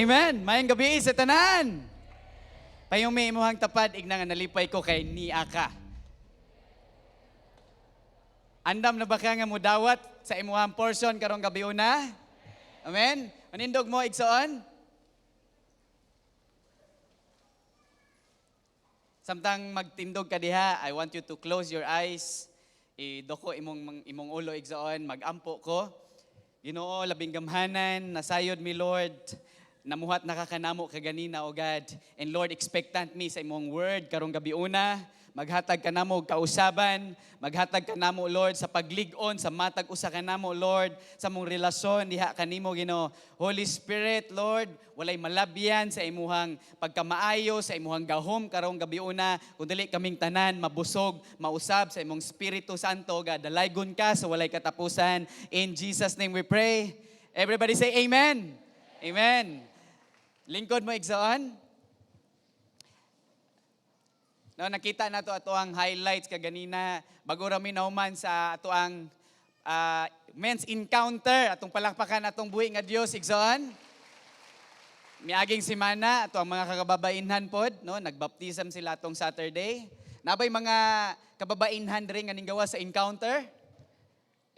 Amen. Maayong gabii sa tanan. Payumi imuhang tapad, igna nga nalipay ko kay nia ka. Andam na ba ka nga mudawat sa imuhang portion karong gabiuna? Amen. Manindog mo, igsoon. Samtang magtindog ka diha, I want you to close your eyes. Idoko imong ulo, igsoon, magampo ko. Ginoo, labing gamhanan, nasayod mi, Lord. Namuhat na ka kanamo kaganina, O God. And Lord, expectant mi sa imong word karong gabiuna. Maghatag ka namo og kausaban, maghatag ka namo, Lord, sa paglig-on sa matag usa ka namo, Lord, sa mong relasyon diha kanimo, Ginoo. Holy Spirit, Lord, walay malabyan sa imuhang pagkamaayo, sa imuhang gahom karong gabiuna, kung dili kaming tanan mabusog, mausab sa imong Espiritu Santo, God. Dalaygon ka sa walay katapusan. In Jesus' name we pray. Everybody say amen. Amen. Lingkod mo, igsoon. No, nakita nato ato ang highlights kaganina bago rami nahuman sa ato ang men's encounter. Atong palakpakan atong buhi nga Dios, igsoon. Miaging semana ato ang mga kakababainhan pod, no, nagbaptism sila atong Saturday. Nabay mga kababainhan diri nga ninggawa sa encounter?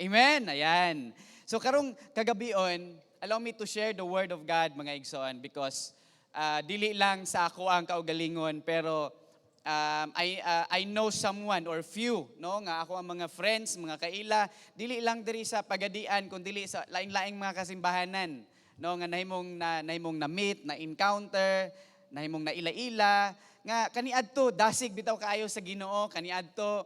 Amen. Ayan. So karong kagabion, allow me to share the word of God, mga igsoon, because dili lang sa ako ang kaugalingon, pero I know someone or few, no, nga ako ang mga friends, mga kaila, dili lang diri sa Pagadian kun dili sa laing-laing mga kasimbahanan, no, nga nahimong na meet, na encounter, nahimong naila-ila nga kaniadto dasig bitaw kaayo sa Ginoo, kaniadto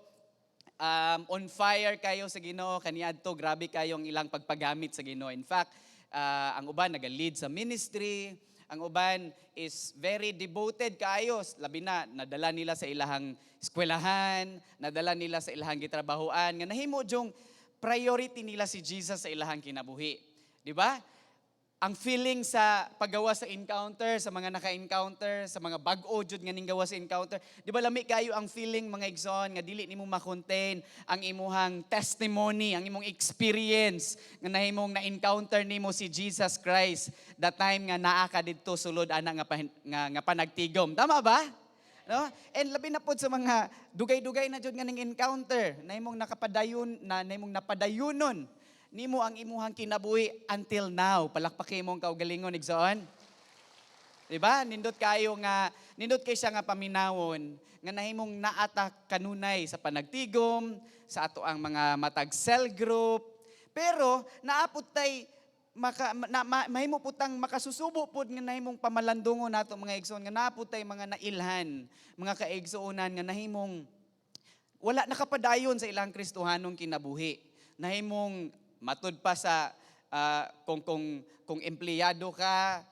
on fire kayo sa Ginoo, kaniadto grabe kayong ilang pagpagamit sa Ginoo. In fact, ang uban naga-lead sa ministry, ang uban is very devoted kaayo, labi na nadala nila sa ilahang eskwelahan, nadala nila sa ilahang gitrabahoan nga nahimo jung priority nila si Jesus sa ilahang kinabuhi. Di ba? Ang feeling sa paggawa sa encounter, sa mga naka-encounter, sa mga bag-o jud nga ninggawa sa encounter, di ba lami kayo ang feeling, mga igsoon, nga dili nimo ma-contain ang imuhang testimony, ang imong experience nga nahimong na-encounter nimo si Jesus Christ that time nga naa ka didto sulod ana nga panagtigom? Tama ba? No? And labi na pod sa mga dugay-dugay na jud nga ning encounter, nahimong nakapadayon na, nahimong napadayunon nimo ang imuhang kinabuhi until now. Palakpaki imong kaugalingon, igsoon. Di ba? Nindot kay siya nga paminawon nga nahimong naata kanunay sa panagtigom, sa ato ang mga matag cell group. Pero naapot tay maka na, ma, mahimo putang makasusubo pod nga nahimong pamalandungon nato, mga igsoon, nga naapot tay mga nailhan, mga kaigsuonan nga nahimong wala nakapadayon sa ilang Kristohanong kinabuhi. Nahimong matud pa sa kung empleyado ka,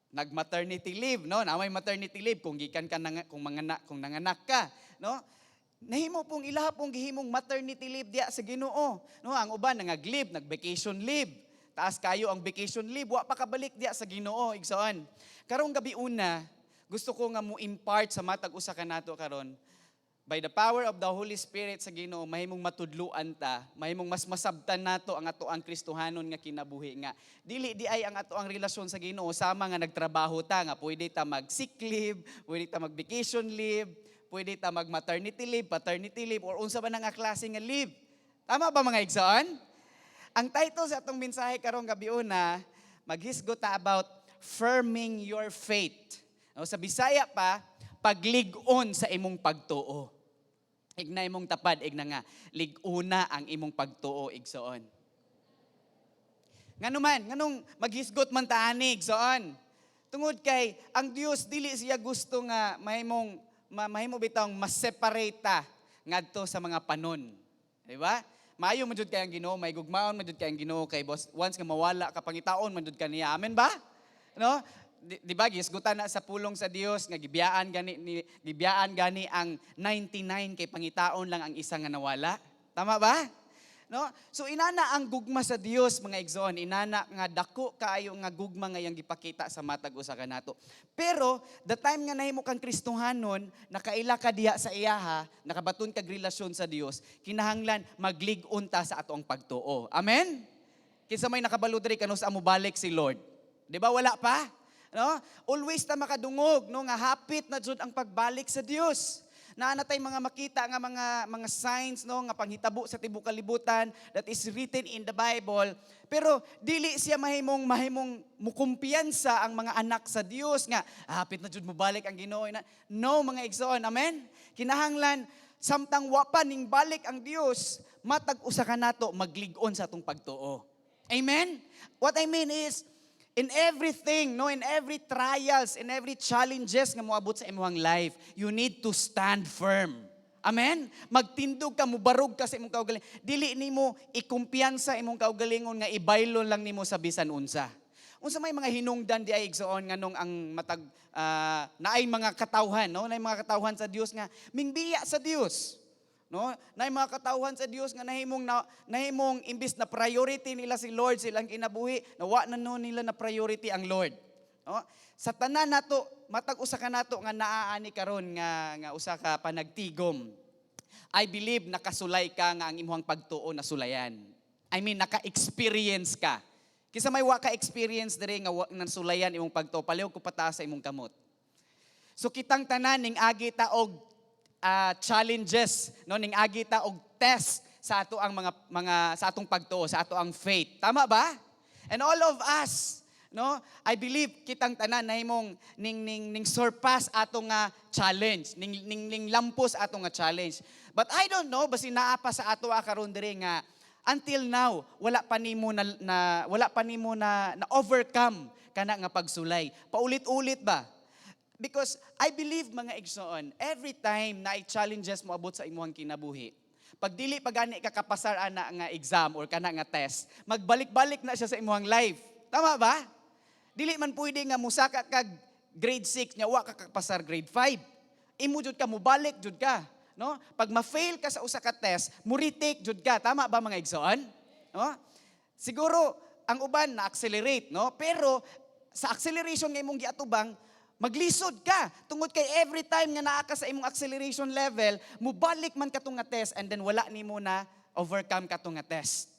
nag-maternity leave, no? Na may maternity leave kung gikan ka nang, kung manganak, kung nanganak ka, no? Nahimo pong ilaha pong gihimong maternity leave diya sa Ginoo, no? Ang uban nangag-leave, nag-vacation leave. Taas kayo ang vacation leave, wa pa kabalik diya sa Ginoo, igsoon. Karong gabi una, gusto ko nga mo impart sa matag usa ka nato karon by the power of the Holy Spirit sa Ginoo, mahimong matudluan ta, mahimong mas masabtan nato ang ato ang Kristohanon nga kinabuhi nga dili di ay ang ato ang relasyon sa Ginoo sama nga nagtrabaho ta nga pwede ta mag sick leave, pwede ta mag vacation leave, pwede ta mag maternity leave, paternity leave, or unsa ba na nga klase nga leave. Tama ba, mga igsoon? Ang title sa atong mensahe karong gabiuna, maghisgot ta about firming your faith. No, sa Bisaya pa, paglig-on sa imong pagtuo. Igna imong tapad, igna nga, lig-una ang imong pagtuo, igsoon. Ngano man, nganong maghisgot man ta ani, igsoon? Tungod kay ang Dios dili siya gusto nga mahimo bitawng mas-separate ta ngadto sa mga panon. Di ba? Maayo man jud kay ang Ginoo, may gugmaon man jud kay ang Ginoo kay boss once nga mawala ka, pangitaon man jud kaniya. Amen ba? No? Di ba gisgutan na sa pulong sa Dios nga gibiyaan gani ang 99 kay pangitaon lang ang isa nga nawala? Tama ba? No? So inana ang gugma sa Dios, mga igsoon, inana nga dako kaayo nga gugma nga iyang gipakita sa matag usa kanato. Pero the time nga nahimo kang Kristohanon, nakaila ka diha sa iyaha, nakabaton kag relasyon sa Dios, kinahanglan maglig-on ta sa ato ang pagtuo. Amen? Kinsa may nakabalo diri kanus-a mobalik si Lord? Di ba wala pa? No? Always ta makadungog, no, nga hapit na jud ang pagbalik sa Dios. Naa na tay mga makita nga mga signs, no, nga panghitabo sa tibuok kalibutan that is written in the Bible. Pero dili siya mahimong mukumpiyansa ang mga anak sa Dios nga hapit na jud mobalik ang Ginoo na. No, mga igsoon, amen. Kinahanglan samtang wa pa ning balik ang Dios, matag usa ka nato maglig-on sa atong pagtuo. Amen. What I mean is, in everything, no, in every trials, in every challenges nga moabot sa imong life, you need to stand firm. Amen? Magtindog ka, mubarog ka sa imong kaugalingon. Dili nimo ikumpiyansa imong kaugalingon nga ibaylon lang nimo sa bisan unsa. Unsa may mga hinungdan di ay, igsoon, nganong ang matag naay mga katawhan, no? Naay mga katawhan sa Dios nga mingbiya sa Dios. No? Naay mga katawhan sa Dios nga nahimong imbis na priority nila si Lord silang kinabuhi, nawa na no nila na priority ang Lord. No? Sa tanan nato, matag usa ka nato nga naaani karon nga usa ka panagtigom, I believe nakasulay ka nga ang imong pagtuo na sulayan. I mean, naka-experience ka. Kinsa may wa ka experience diri nga wa nasulayan imong pagtuo, palihog ko pataas sa imong kamot. So kitang tanan ning agi ta og challenges, no, ning agi ta og test sa ato ang mga sa atong pagtuo, sa ato ang faith. Tama ba? And all of us, no, I believe kitang tanan nahimong ning surpass ato nga challenge, ning lampos ato nga challenge. But I don't know basin naa pa sa ato karon diri nga until now wala pa nimo na overcome kana nga pagsulay. Paulit-ulit ba? Because I believe, mga igsoon, every time na challenges mo abot sa imong kinabuhi, pag dili pa gani ka kapasar ana nga exam or kana nga test, magbalik-balik na siya sa imong life. Tama ba? Dili man pwede nga musaka kag grade 6 nya wa ka kapasar grade 5. Imo jud ka mubalik jud ka, no? Pag ma-fail ka sa usa ka test, mo retake jud ka. Tama ba, mga igsoon? No? Siguro ang uban na accelerate, no? Pero sa acceleration nga imong giatubang, maglisod ka tungod kay every time nga naa ka sa imong acceleration level, mubalik man katong nga test and then wala nimo na overcome katong nga test.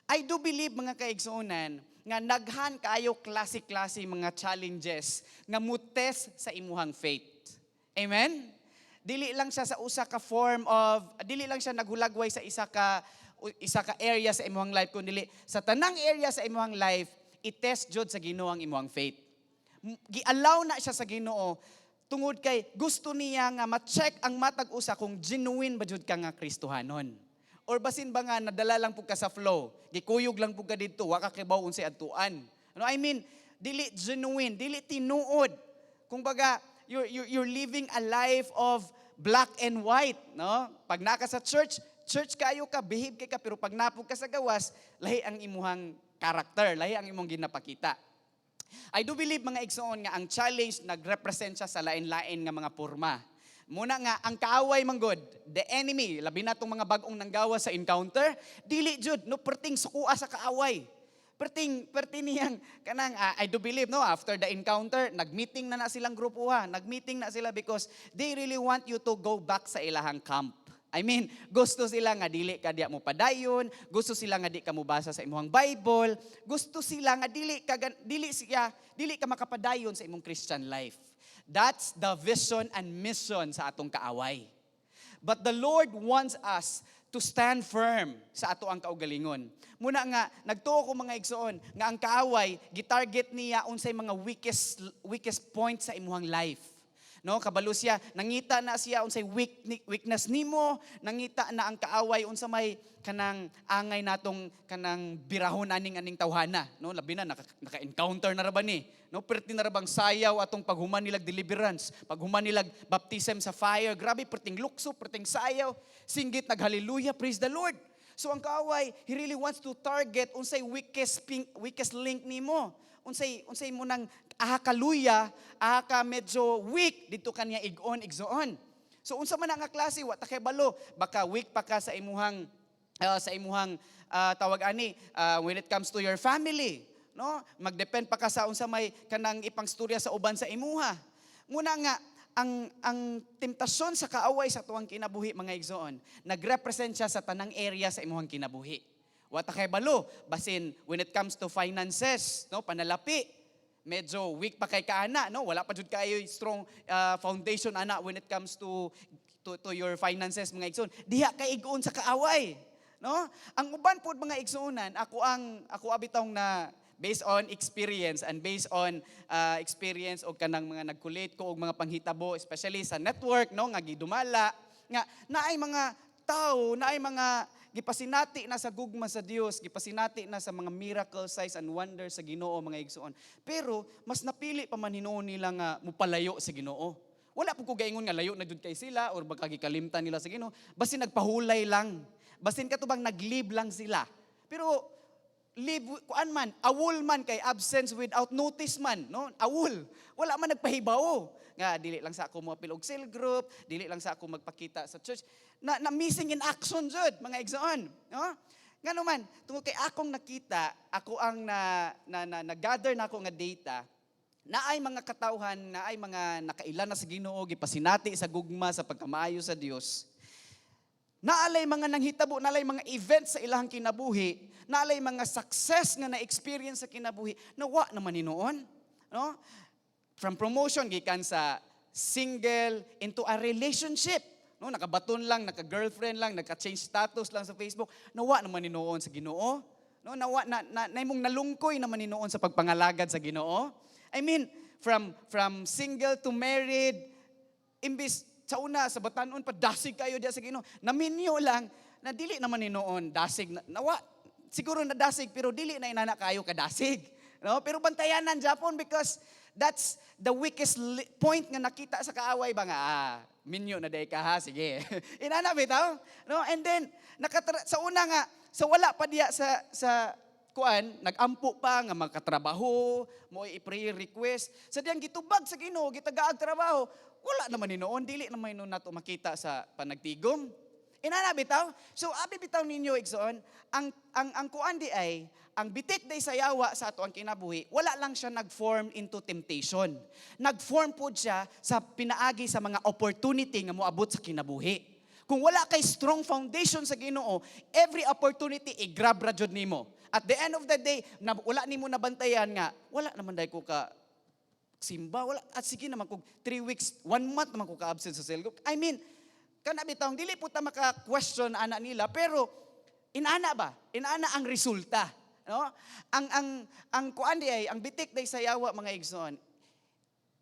I do believe, mga kaigsuonan, nga naghan kaayo klase-klase mga challenges nga mo-test sa imuhang faith. Amen? Dili lang siya sa usa ka form of dili lang siya naghulagway sa isa ka area sa imuhang life, kundi sa tanang area sa imuhang life i-test jud sa Ginoo ang imuhang faith. Gi-allow na siya sa Ginoo tungod kay gusto niya nga ma-check ang matag usa kung genuine ba jud ka nga Kristohanon. Or basin ba nga nadala lang pud ka sa flow, gikuyog lang pud ka didto, wa ka kibaw unsay adtuan. Ano I mean, dili genuine, dili tinuod. Kung baga, you're living a life of black and white, no? Pag naka sa church, church kayo ka, behave kay ka, pero pag naa pud ka sa gawas, lahi ang imuhang character, lahi ang imong ginapakita. I do believe, mga igsoon, nga ang challenge nagrepresent siya sa lain-lain nga mga porma. Muna nga ang kaaway manggod, the enemy, labi na tong mga bag-ong nanggawa sa encounter, dili jud no perting sukua sa kaaway. Perting niyang kanang I do believe, no, after the encounter, nagmeeting na na silang grupo ha, nagmeeting na sila because they really want you to go back sa ilahang camp. I mean, gusto sila nga dili ka diya mo padayon, gusto sila nga di ka mobasa sa imong Bible, gusto sila nga dili ka makapadayon sa imong Christian life. That's the vision and mission sa atong kaaway. But the Lord wants us to stand firm sa ato ang kaugalingon. Muna nga nagtuo ko, mga igsoon, nga ang kaaway gitarget niya unsay mga weakest point sa imuhang life. No, kabalo siya, nangita na siya unsay weakness nimo, nangita na ang kaaway unsa may kanang angay natong kanang birahon aning tawhana, no? Labi na naka-encounter na ra ba ni? No, perti na ra bang sayaw atong paghuman nilag deliverance, paghuman nilag baptism sa fire, grabe perting lukso, perting sayaw, singgit nag hallelujah, praise the Lord. So ang kaaway, he really wants to target unsay weakest link nimo. Unsay mo nang aha ka luya, aha ka medyo weak dito kaniya ig-on, igsoon. So unsa man ang nga klase, wa ta kay balo, baka weak pa ka sa imuhang tawag ani when it comes to your family, no? Magdepend pa ka sa unsa may kanang ipangstorya sa uban sa imuha. Muna nga ang temptasyon sa kaaway sa tuwang kinabuhi, mga igsoon, nagrepresent siya sa tanang area sa imuhang kinabuhi. Wa ta kay balo basin when it comes to finances, no, panalapi. Medyo weak pa kay kaana, no? Wala pa jud kayo strong foundation ana when it comes to your finances, mga igsoon. Diha kay ig-on sa kaaway, no? Ang uban pod, mga igsuonan, ako abitong na based on experience and based on experience og kanang mga nagkulit ko og mga panghitabo, especially sa network, no, nga gidumala nga naay mga tao, naay mga gipasinati na sa gugma sa Dios, gipasinati na sa mga miracle, signs and wonders sa Ginoo, mga igsoon. Pero mas napili pa man hinuon nila nga mupalayo sa Ginoo. Wala po ko gaingon nga layo na jud kay sila or baka gikalimtan nila sa Ginoo. Basin nagpahulay lang. Basin katubang nag-leave lang sila. Pero leave kuan man, awol man kay absence without notice man, no? Awol. Wala man nagpahibaw nga dili lang sa ako moapil og cell group, dili lang sa ako magpakita sa church. Na missing in action jud, mga igsoon, no? Ngano man, tungod kay akong nakita, ako ang na gather na ako nga data, naay mga katawhan, naay mga nakaila na sa Ginoo, gipasinati sa gugma, sa pagkamaayo sa Dios. Naalay mga nanghitabo, naalay mga events sa ilahang kinabuhi, naalay mga success nga na-experience sa kinabuhi, na wa naman hinuon. No? From promotion gikan sa single into a relationship. No, nakabaton lang, naka-girlfriend lang, naka-change status lang sa Facebook, nawa naman hinuon sa Ginoo. No, nawa na naimong nalungkoy naman hinuon sa pagpangalagad sa Ginoo. I mean, from single to married, imbis sa una sa batanon pa dasig kayo diya sa Ginoo. Naminyo lang na dili naman hinuon dasig na, nawa siguro na dasig pero dili na inana kayo kadasig. No? Pero bantayanan Japon because that's the weakest point nga nakita sa kaaway ba nga, ah, minyo na day ka ha, sige. Inana bitaw? No? And then sa una nga sa wala pa diya sa kuan, nagampo pa nga magkatrabaho, mo i-prayer request. Sa diyang gitubag sa Ginoo, gitagaag trabaho, wala naman hinuon, dili naman hinuon nato makita sa panagtigom. Inana bitaw? So abi bitaw ninyo, igsoon, ang kuan di ay ang bitik day sa yawa sa ato ang kinabuhi, wala lang siya nag-form into temptation. Nag-form po siya sa pinaagi sa mga opportunity nga moabot sa kinabuhi. Kung wala kay strong foundation sa Ginoo, every opportunity i-grab ra jud nimo. At the end of the day, na, wala nimo nabantayan nga wala naman day ko ka simba, wala at sige naman kung 3 weeks, 1 month naman ko ka-absent sa cell group. I mean, kana bitawng dili po ta maka-question ana nila, pero inana ba? Inana ang resulta, no? Ang kuan di ay ang bitik day sa yawa, mga igsoon,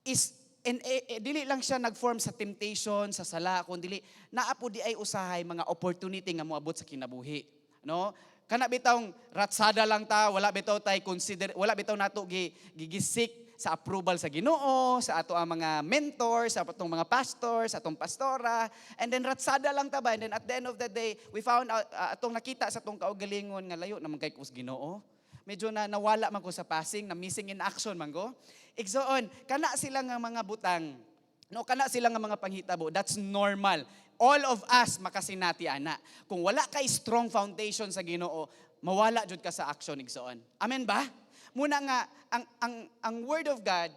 is and dili lang siya nag-form sa temptation, sa sala, kun dili naa po di ay usahay mga opportunity nga moabot sa kinabuhi, no? Kana bitawng ratsada lang ta, wala bitaw tay consider, wala bitaw nato gi gigisik sa approval sa Ginoo, sa ato ang mga mentors, sa atong mga pastor, sa atong pastora, and then ratsada lang ta ba, and then at the end of the day, we found out, atong nakita sa atong kaugalingon nga layo naman kay kus Ginoo. Medyo na nawala man ko sa passing, na missing in action man ko. Igsoon, kana sila nga mga butang, no, kana sila nga mga panghitabo, that's normal. All of us makasinati ana. Kung wala kay strong foundation sa Ginoo, mawala jud ka sa action, igsoon. Amen ba? Muna nga ang word of God,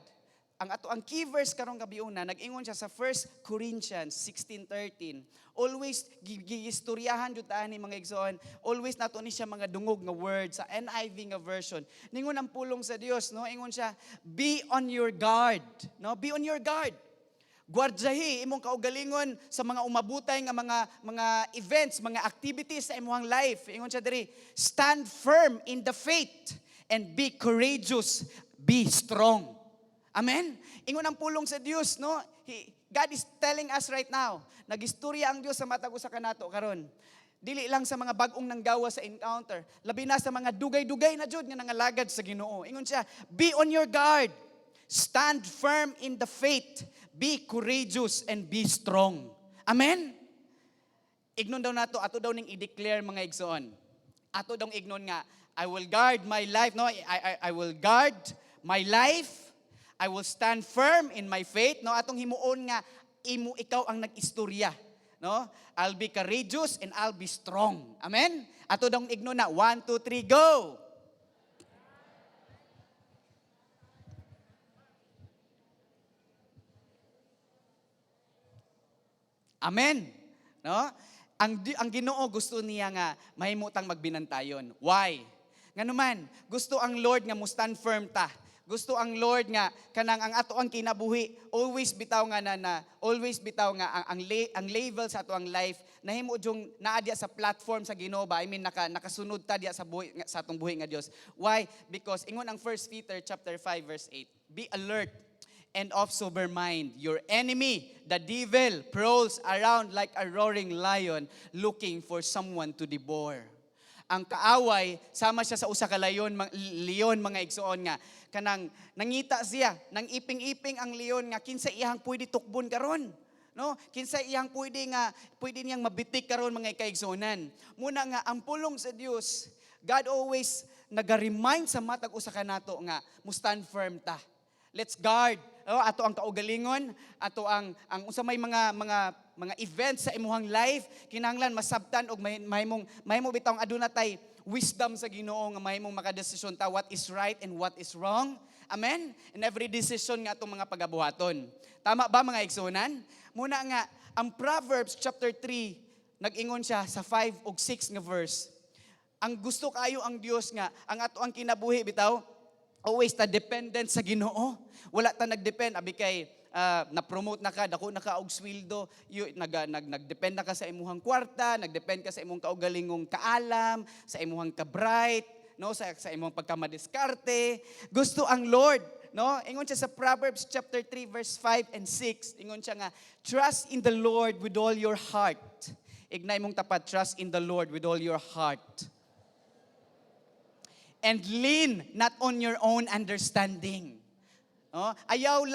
ang ato ang key verse karong gabi una, nag-ingon siya sa 1 Corinthians 16:13. Always giistoryahan jud ta ani, mga igsoon. Always nato ni siya mga dungog nga word sa NIV nga version. Ningon ang pulong sa Dios, no? Ingon siya, "Be on your guard." No? Be on your guard. Gwardyahi imong kaugalingon sa mga umabutay nga mga events, mga activities sa imong life. Ingon siya diri, "Stand firm in the faith and be courageous, be strong." Amen? Ingon ang pulong sa Dios, no? God is telling us right now, nagistorya ang Dios sa matag usa kanato karon. Dili lang sa mga bag-ong nanggawa sa encounter, labi na sa mga dugay-dugay na jud nga nangalagad sa Ginoo. Ingon siya, "Be on your guard. Stand firm in the faith. Be courageous and be strong." Amen? Ignon daw nato, ato daw ning i-declare, mga igsoon. Ato daw ignon nga, "I will guard my life." No, I will guard my life. I will stand firm in my faith. No, atong himuon nga imo ikaw ang nag-istorya. No? I'll be courageous and I'll be strong. Amen? Ato daw ignon na, one, two, three, go! Amen. No? Ang Ginoo gusto niya nga mahimutang magbinantayon. Why? Nganuman, gusto ang Lord nga mo stand firm ta. Gusto ang Lord nga kanang ang ato ang kinabuhi always bitaw nga na, na always bitaw nga ang level sa ato ang life nahimo jung naa diya sa platform sa Ginoo ba. I mean, nakasunod ta diya sa buhi sa atong buhi nga Dios. Why? Because ingon ang 1 Peter chapter 5 verse 8, "Be alert and of sober mind. Your enemy, the devil, prowls around like a roaring lion looking for someone to devour." Ang kaaway sama siya sa usa ka layon, leon, mga igsoon, nga kanang nangita siya, nang iping-iping ang leon nga kinsa iyang pwede tukbon karon, no? Kinsa iyang pwede nga pwede niyang mabitik karon, mga kaigsuonan. Muna nga ang pulong sa Dios, God always naga-remind sa matag usa ka nato nga mo stand firm ta. Let's guard, oh, ato ang kaugalingon, ato ang unsa may mga events sa imuhang life. Kinahanglan masabtan og mahimong mahimo bitawng aduna tay wisdom sa Ginoo nga mahimong makadesisyon ta what is right and what is wrong. Amen. In every decision nga atong mga pagabuhaton. Tama ba, mga igsuonan? Muna nga ang Proverbs chapter 3, nag-ingon siya sa 5 ug 6 nga verse, ang gusto kayo ang Dios nga ang ato ang kinabuhi bitaw always ta dependent sa Ginoo. Wala ta nagdepend abi kay na-promote na ka, dako na ka og sweldo, you, nag, nag nagdepend na ka sa imuhang kwarta, nagdepend ka sa imong kaugalingong kaalam, sa imuhang ka-bright, no, sa imong pagkamadiskarte. Gusto ang Lord, no? Ingon siya sa Proverbs chapter 3 verse 5 and 6, ingon siya nga, "Trust in the Lord with all your heart." Ignay mong tapat, "Trust in the Lord with all your heart. And lean not on your own understanding." No? Ayaw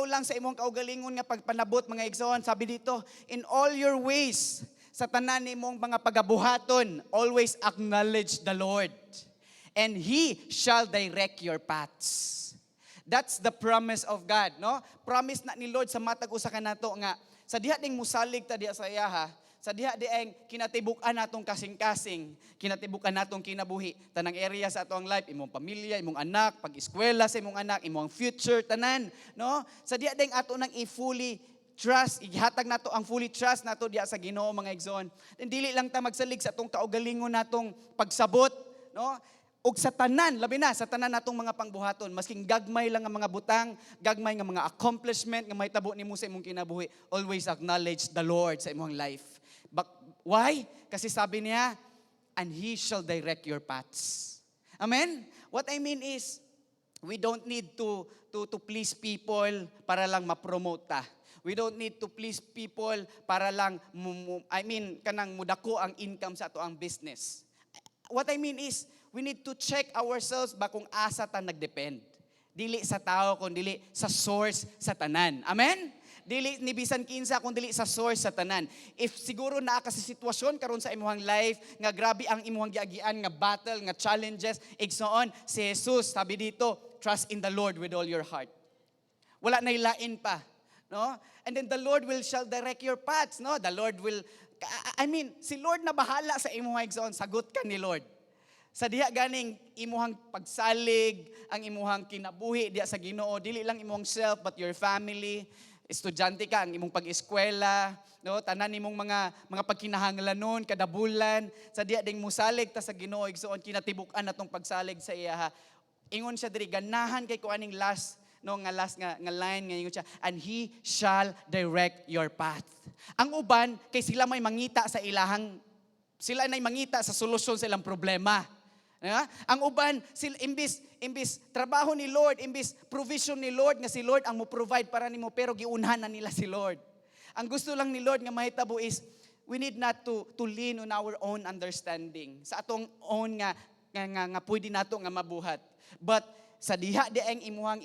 lang sa imong kaugalingon nga pagpanabot, mga igsoon. Sabi dito, "In all your ways," sa tanan nimong mga pagabuhaton, "always acknowledge the Lord, and He shall direct your paths." That's the promise of God, no? Promise na ni Lord sa matag usa ka nato nga sa diha ding musalig ta diha sa iyaha, sa diha dieng kinatibuk-an natong kasing-kasing, kinatibuk-an natong kinabuhi, tanang area sa atong life, imong pamilya, imong anak, pag-eskwela sa imong anak, imong future, tanan, no? Sa diha ding ato nang i-fully trust, ihatag nato ang fully trust nato diha sa Ginoo, mga igsoon. Then dili lang ta magsalig sa atong kaugalingon natong pagsabot, no? Ug sa tanan, labi na sa tanan natong mga pangbuhaton, masking gagmay lang ang mga butang, gagmay nga mga accomplishment nga mahitabo nimo sa imong kinabuhi, always acknowledge the Lord sa imong life. But why? Kasi sabi niya, "And He shall direct your paths." Amen? What I mean is, we don't need to please people para lang ma-promote ta. We don't need to please people para lang I mean, kanang mudako ang income sa ato ang business. What I mean is, we need to check ourselves ba kung asa ta nagdepend. Dili sa tao kung dili sa source sa tanan. Amen? Dili ni bisan kinsa kung dili sa source sa tanan. If siguro naa ka sa sitwasyon karon sa imong life nga grabe ang imong giagian nga battle, nga challenges, igsoon, si Jesus, sabi dito, "Trust in the Lord with all your heart." Wala na lain pa, no? And then the Lord will shall direct your paths, no? The Lord will, I mean, si Lord na bahala sa imong, igsoon, sagot ka ni Lord. Sa diha ganing imuhang pagsalig, ang imuhang kinabuhi diha sa Ginoo, dili lang imong self but your family, estudyante ka, ang imong pag-eskwela, no, tanan nimong mga pagkinahanglanon kada bulan, sa diha ding musalig ta sa Ginoo, igsoon, kinatibuk-an natong pagsalig sa iya. Ingon siya diri, ganahan kay ko aning last, no, nga last nga line nga ingon siya, "And He shall direct your path." Ang uban kay sila may mangita sa ilahang, sila nay mangita sa solusyon sa ilang problema. Diba? Ang uban sila, imbis trabaho ni Lord, imbis provision ni Lord, nga si Lord ang mo provide para nimo, pero giunhan na nila si Lord. Ang gusto lang ni Lord nga mahitabo is we need not to lean on our own understanding, sa atong own nga pwede nato nga mabuhat. But sa diha di ang imuhang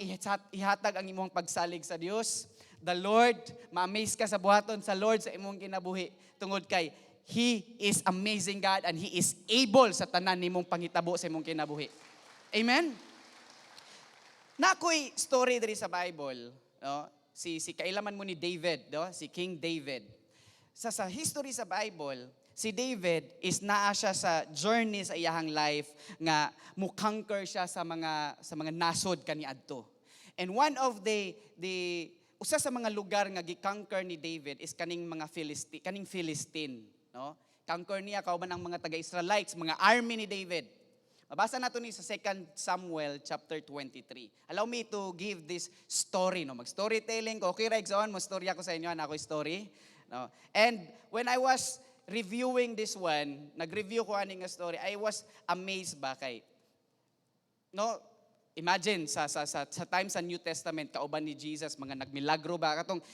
ihatag ang imuhang pagsalig sa Dios, the Lord, ma-amaze ka sa buhaton sa Lord sa imong kinabuhi tungod kay He is amazing God and He is able sa tanan nimong pangitabo sa imong kinabuhi. Amen? Naa ko'y story diri sa Bible, no? Si kailaman mo ni David, no? Si King David. Sa history sa Bible, si David is naa siya sa journey sa iyahang life nga mo conquer siya sa mga nasod kaniadto. And one of the usa sa mga lugar nga gi-conquer ni David is kaning mga Philistine, kaning Philistine, no? Conquer niya kauban ang mga taga-Israelites, mga army ni David. Mabasa nato ni sa 2 Samuel chapter 23. Allow me to give this story, no? Mag-storytelling ko. Okay ra, igsoon, mo storya ko sa inyo, ana ako story. No? And when I was reviewing this one, nag-review ko ani nga story, I was amazed ba kay, no, imagine sa time sa New Testament, kauban ni Jesus, mga nagmilagro ba katong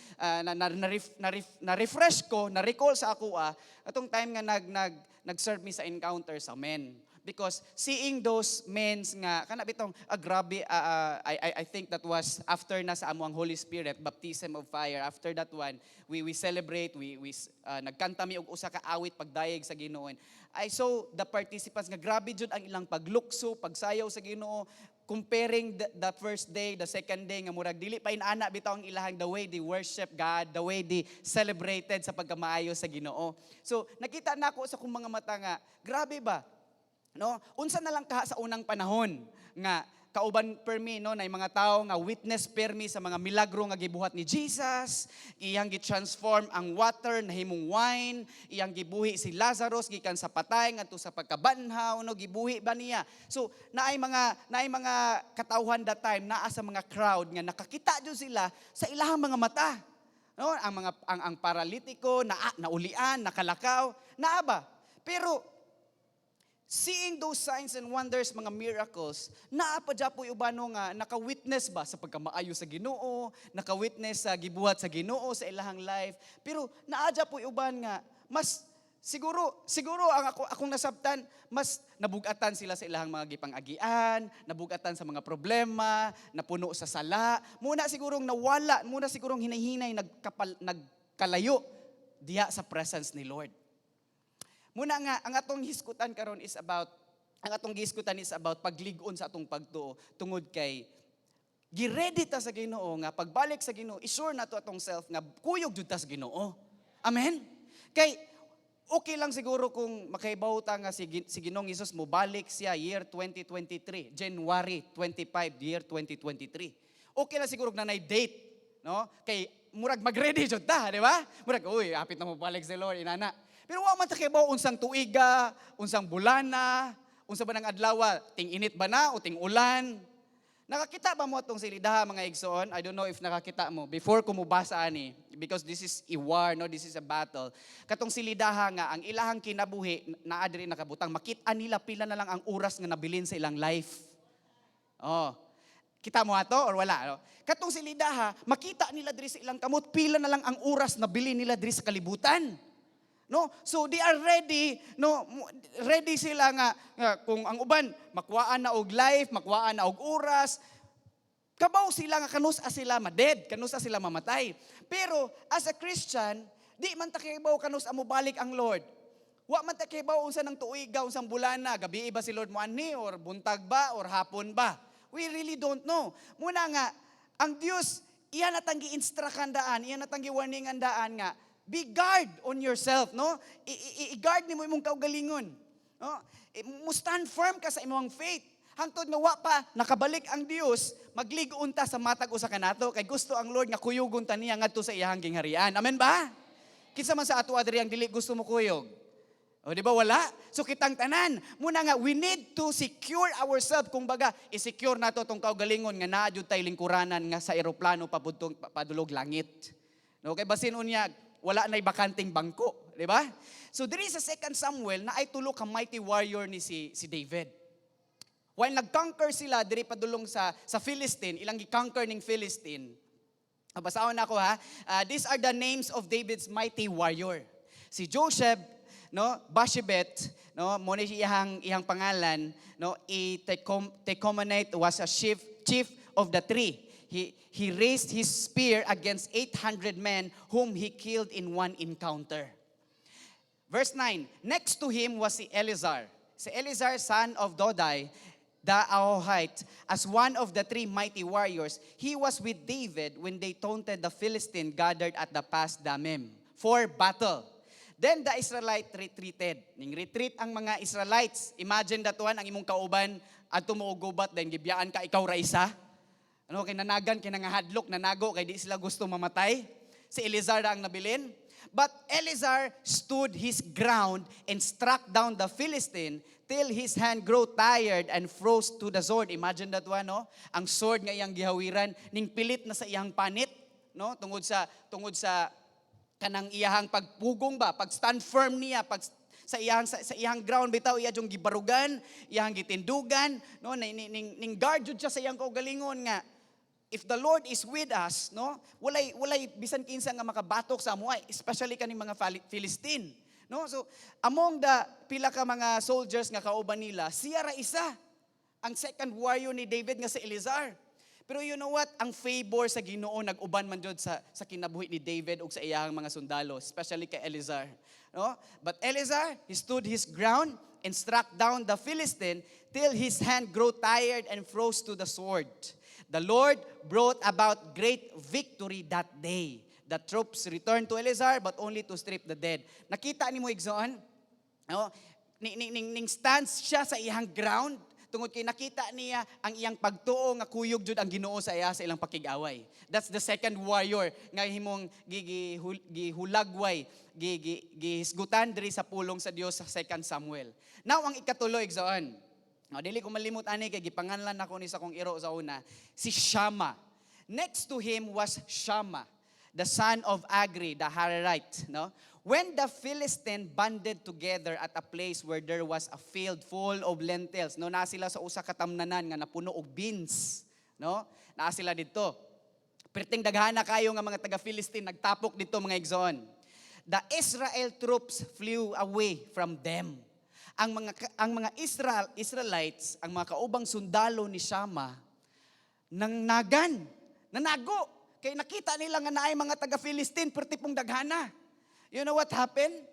na, na refresh ko, na recall sa ako atong time nga nag nag nag-serve mi sa encounter sa men, because seeing those men nga kana bitong grabe, I think that was after na sa amo ang Holy Spirit, baptism of fire. After that one, we celebrate, we nagkanta mi og usa ka awit pagdayeg sa Ginoo. I saw the participants nga grabe jud ang ilang paglukso, pagsayaw sa Ginoo, comparing the first day, the second day, nga murag dili pa inana bitaw ang ilahang the way they worship God, the way they celebrated sa pagkamaayo sa Ginoo. So nakita nako sa akong mga mata nga grabe ba, no? Unsa na lang kaha sa unang panahon nga kauban permi, no, na mga tao nga witness permi sa mga milagro nga gibuhat ni Jesus, iyang gi-transform ang water nahimong wine, iyang gibuhi si Lazarus gikan sa patay ngadto sa pagkabanhaw, no, gibuhi ba niya. So naay mga katawhan that time naa sa mga crowd nga nakakita jud sila sa ilahang mga mata. No, ang mga ang paralitiko na naulian, nakalakaw, naa ba? Pero seeing those signs and wonders, mga miracles, naa pa japoy ubano nga naka-witness ba sa pagkamaayo sa Ginoo, naka-witness sa gibuhat sa Ginoo sa ilahang life. Pero naa japoy uban nga mas siguro siguro ang akong nasabtan, mas nabugatan sila sa ilahang mga gipang-agian, nabugatan sa mga problema, napuno sa sala. Muna sigurong nawala, muna sigurong hinay-hinay nagkalayo diha sa presence ni Lord. Muna nga ang atong hisgutan is about paglig-on sa atong pagtuo tungod kay gi-ready ta sa Ginoo nga pagbalik sa Ginoo, i-sure nato atong self nga kuyog jud ta sa Ginoo. Amen. Kay okay lang siguro kung makaibaw ta nga si Ginoong Hesus mobalik siya year 2023, January 25, year 2023. Okay lang siguro na nay date, no? Kay murag mag-ready jud ta, di ba? Murag, uy, hapit na mobalik si Lord, inana. Pero wa man ta kibaw unsang tuiga, unsang bulana, unsa ba ng adlaw, ting-init ba na o ting-ulan. Nakakita ba mo atong silidaha, mga igsoon? I don't know if nakakita mo. Before ko mubasa ani, because this is a war, no? This is a battle. Katong silidaha nga ang ilahang kinabuhi naa diri nakabutang, makita nila pila na lang ang oras nga nabilin sa ilang life. Oh. Kita mo ato or wala? No? Katong silidaha, makita nila diri sa ilang kamot pila na lang ang oras na bilin nila diri sa kalibutan. No? So they are ready, no, ready sila nga kung ang uban makuhaan na og life, makuhaan na og oras, kabaw sila nga kanus-a sila ma-dead, kanus-a sila mamatay. Pero as a Christian, di man ta kibaw kanus-a mobalik ang Lord. Wa man ta kibaw unsa nang tuiga, unsang bulana, gabi ba si Lord moanhi or buntag ba or hapon ba? We really don't know. Muna nga ang Dios iya na tang gi-instructan daan, iya na tang gi-warningan daan nga be guard on yourself, no? I-guard nimo imong kaugalingon. No? Mo stand firm ka sa imong faith. Hangtod nga wa pa nakabalik ang Dios, maglig-on ta sa matag usa kanato kay gusto ang Lord nga kuyugon ta niya ngadto sa iyahang gingharian. Amen ba? Kinsa man sa ato adri ang dili gusto mo kuyog? O, di ba wala? So kitang tanan, muna nga we need to secure ourselves. Kung baga, i-secure nato tong kaugalingon nga naa jud tay lingkuranan nga sa eroplano pabudtong padulog langit. No, kay basin unya wala na'y bakanteng bangko, di ba? So diri sa 2 Samuel naay tulo ka mighty warrior ni si David. While nag-conquer sila diri padulong sa Philistine, ilang gi-conquer ning Philistine. Basahon nako ha. These are the names of David's mighty warrior. Si Joseph, no, Bashebet, no, mo ni iyang pangalan, no, i Tekomanite was a chief of the three. He raised his spear against 800 men whom he killed in one encounter. Verse 9, next to him was si Eleazar. Si Eleazar, son of Dodai, the Ahohite, as one of the three mighty warriors, he was with David when they taunted the Philistine gathered at the Pas Damim for battle. Then the Israelite retreated. Ning retreat ang mga Israelites. Imagine that one, ang imong kauban, adto mo og gubat, then gibiyaan ka, ikaw ra isa. Ano, kay nanagan, kay nangahadlok, nanago, kay di sila gusto mamatay. Si Eleazar ang nabilin. But Eleazar stood his ground and struck down the Philistine till his hand grew tired and froze to the sword. Imagine that one, no? Ang sword nga iyang gihawiran, ning pilit na sa iyang panit, no? Tungod sa kanang iyahang pagpugong ba, pag stand firm niya, pag sa iyang ground bitaw, iya jung gibarugan, iyang gitindugan, no? Ning guard jud siya sa iyang kaugalingon nga if the Lord is with us, no? Walay bisan kinsa nga makabatok sa amo, especially kaning mga Philistine. No? So among the pila ka mga soldiers nga kauban nila, siya ra isa ang second warrior ni David nga si Eleazar. Pero you know what? Ang favor sa Ginoo nag-uban man jud sa kinabuhi ni David ug sa iyang mga sundalo, especially kay Eleazar. No? But Eleazar, he stood his ground and struck down the Philistine till his hand grew tired and froze to the sword. The Lord brought about great victory that day. The troops returned to Eleazar, but only to strip the dead. Nakita nimo, igsoon? No? Ning stance siya sa iyang ground tungod kay nakita niya ang iyang pagtuo nga kuyog jud ang Ginoo sa iya sa ilang pakig-away. That's the second warrior nga himong gihulagway, gihisgutan diri sa pulong sa Dios sa 2 Samuel. Now ang ikatulo, igsoon. No, dili ko malimot ani kay gipanganlan nako ni sa kong iro sa una, si Shama. Next to him was Shama, the son of Agri, the Hararite, no? When the Philistine banded together at a place where there was a field full of lentils, no, naa sila sa usa ka tamnanan nga napuno og beans, no? Naa sila didto. Perting daghana kayo nga mga taga-Philistine nagtapok didto, mga igsoon. The Israel troops flew away from them. Ang mga Israelites, ang mga kaubang sundalo ni Shama, nang nagan, nanago. Kay nakita nila nga naay mga taga-Philistine, perti pong daghana. You know what happened?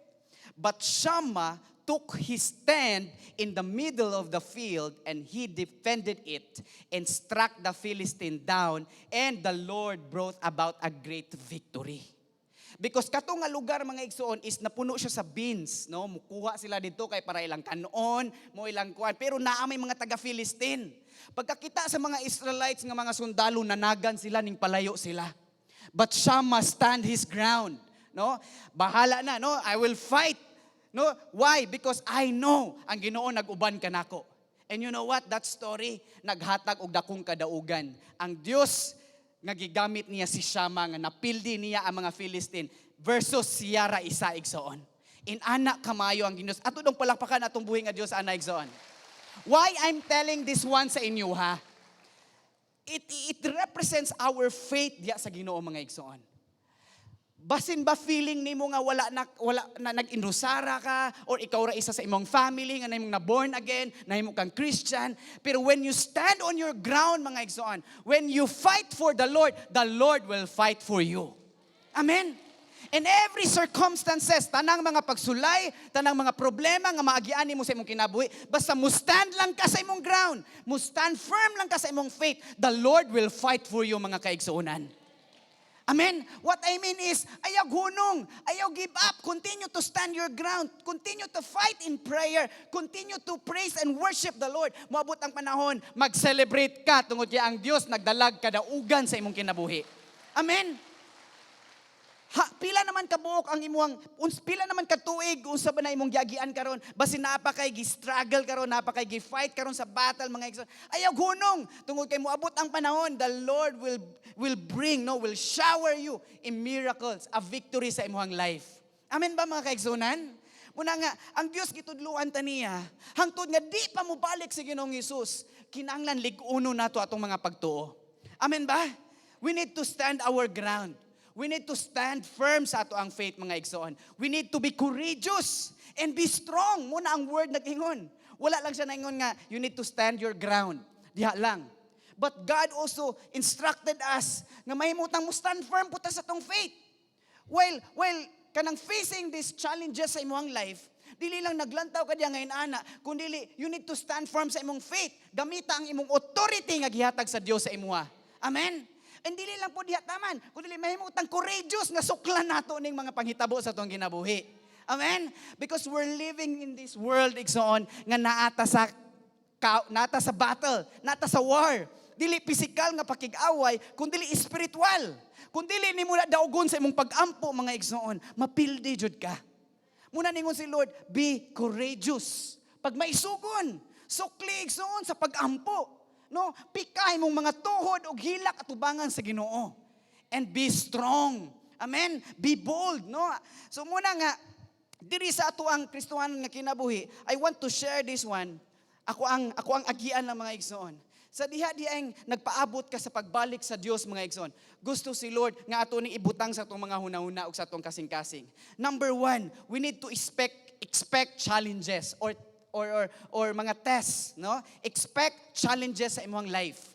But Shammah took his stand in the middle of the field and he defended it and struck the Philistine down, and the Lord brought about a great victory. Because kato nga lugar, mga igsoon, is napuno siya sa beans, no? Mukuha sila didto kay para ilang kanon, mo ilang kuan, pero naa may mga taga Philistine. Pagkakita sa mga Israelites nga mga sundalo, nanagan sila, ning palayo sila. But Shammah stand his ground, no? Bahala na, no? I will fight. No? Why? Because I know ang Ginoo nag-uban kanako. And you know what? That story naghatag og dakong kadaugan. Ang Dios nga gigamit niya si Shama nga napildi niya ang mga Philistine versus siya ra isa, igsoon. In-ana kamayo ang Ginoo. Ato dong palakpakan atong buhi nga Dios ana, igsoon. Why I'm telling this one sa inyo, ha? It represents our faith diya sa Ginoo, mga igsoon. Basin ba feeling nimo nga wala na nag-inrosara ka or ikaw ra isa sa imong family nga nahimong na born again, nahimo kang Christian, pero when you stand on your ground, mga igsoon, when you fight for the Lord will fight for you. Amen. In every circumstances, tanang mga pagsulay, tanang mga problema nga maagian nimo sa imong kinabuhi, basta mo stand lang ka sa imong ground, mo stand firm lang ka sa imong faith, the Lord will fight for you, mga kaigsuonan. Amen? What I mean is, ayaw hunong, ayaw give up, continue to stand your ground, continue to fight in prayer, continue to praise and worship the Lord. Moabot ang panahon, mag-celebrate ka tungod kay ang Dios nagdalag kadaugan sa imong kinabuhi. Amen? Ha, pila naman kabuok ang imuang pila naman ka tuig unsa ba na imong giagian karon, basin naa pa kay gi-struggle karon, naa pa kay gi-fight karon sa battle, mga igsoon. Ayaw hunong tungod kay moabot ang panahon, the Lord will bring, no, will shower you in miracles, a victory sa imong life. Amen ba, mga kaigsunan? Muna nga ang Dios gitudluan ta niya hangtod nga di pa mobalik si Ginoong Hesus, kinahanglan lig-uno nato atong mga pagtuo. Amen ba? We need to stand our ground. We need to stand firm sa ato ang faith, mga igsoon. We need to be courageous and be strong. Muna ang word nag-ingon. Wala lang siya naingon nga you need to stand your ground. Diha lang. But God also instructed us nga mahimutang mo stand firm puta sa atong faith. While kanang facing these challenges sa imong life, dili lang naglantaw ka diya ngayon ana, kundi you need to stand firm sa imong faith. Gamita ang imong authority nga gihatag sa Dios sa imuha. Amen. And dili lang po diha taman, kundi mahimutang courageous nga suklan nato ning mga panghitabo sa atong kinabuhi. Amen? Because we're living in this world, igsoon, nga naata sa battle, naata sa war. Dili pisikal nga pakig-away, kun dili espiritual. Kung dili nimo na daugon sa imong pag-ampo, mga igsoon, mapildi jud ka. Muna ningon si Lord, "Be courageous." Pag maisugon, sukli, igsoon, sa pag-ampo. No, pikay mong mga tuhod og hilak atubangan sa Ginoo. And be strong. Amen. Be bold, no? So muna nga diri sa ato ang Kristohanon nga kinabuhi, I want to share this one. Ako ang agian ng mga igsoon. Sa diha diang nagpaabot ka sa pagbalik sa Dios, mga igsoon. Gusto si Lord nga ato ning ibutang sa atong mga hunahuna ug sa atong kasing-kasing. Number one, we need to expect challenges or mga tests, no? Expect challenges sa imong life.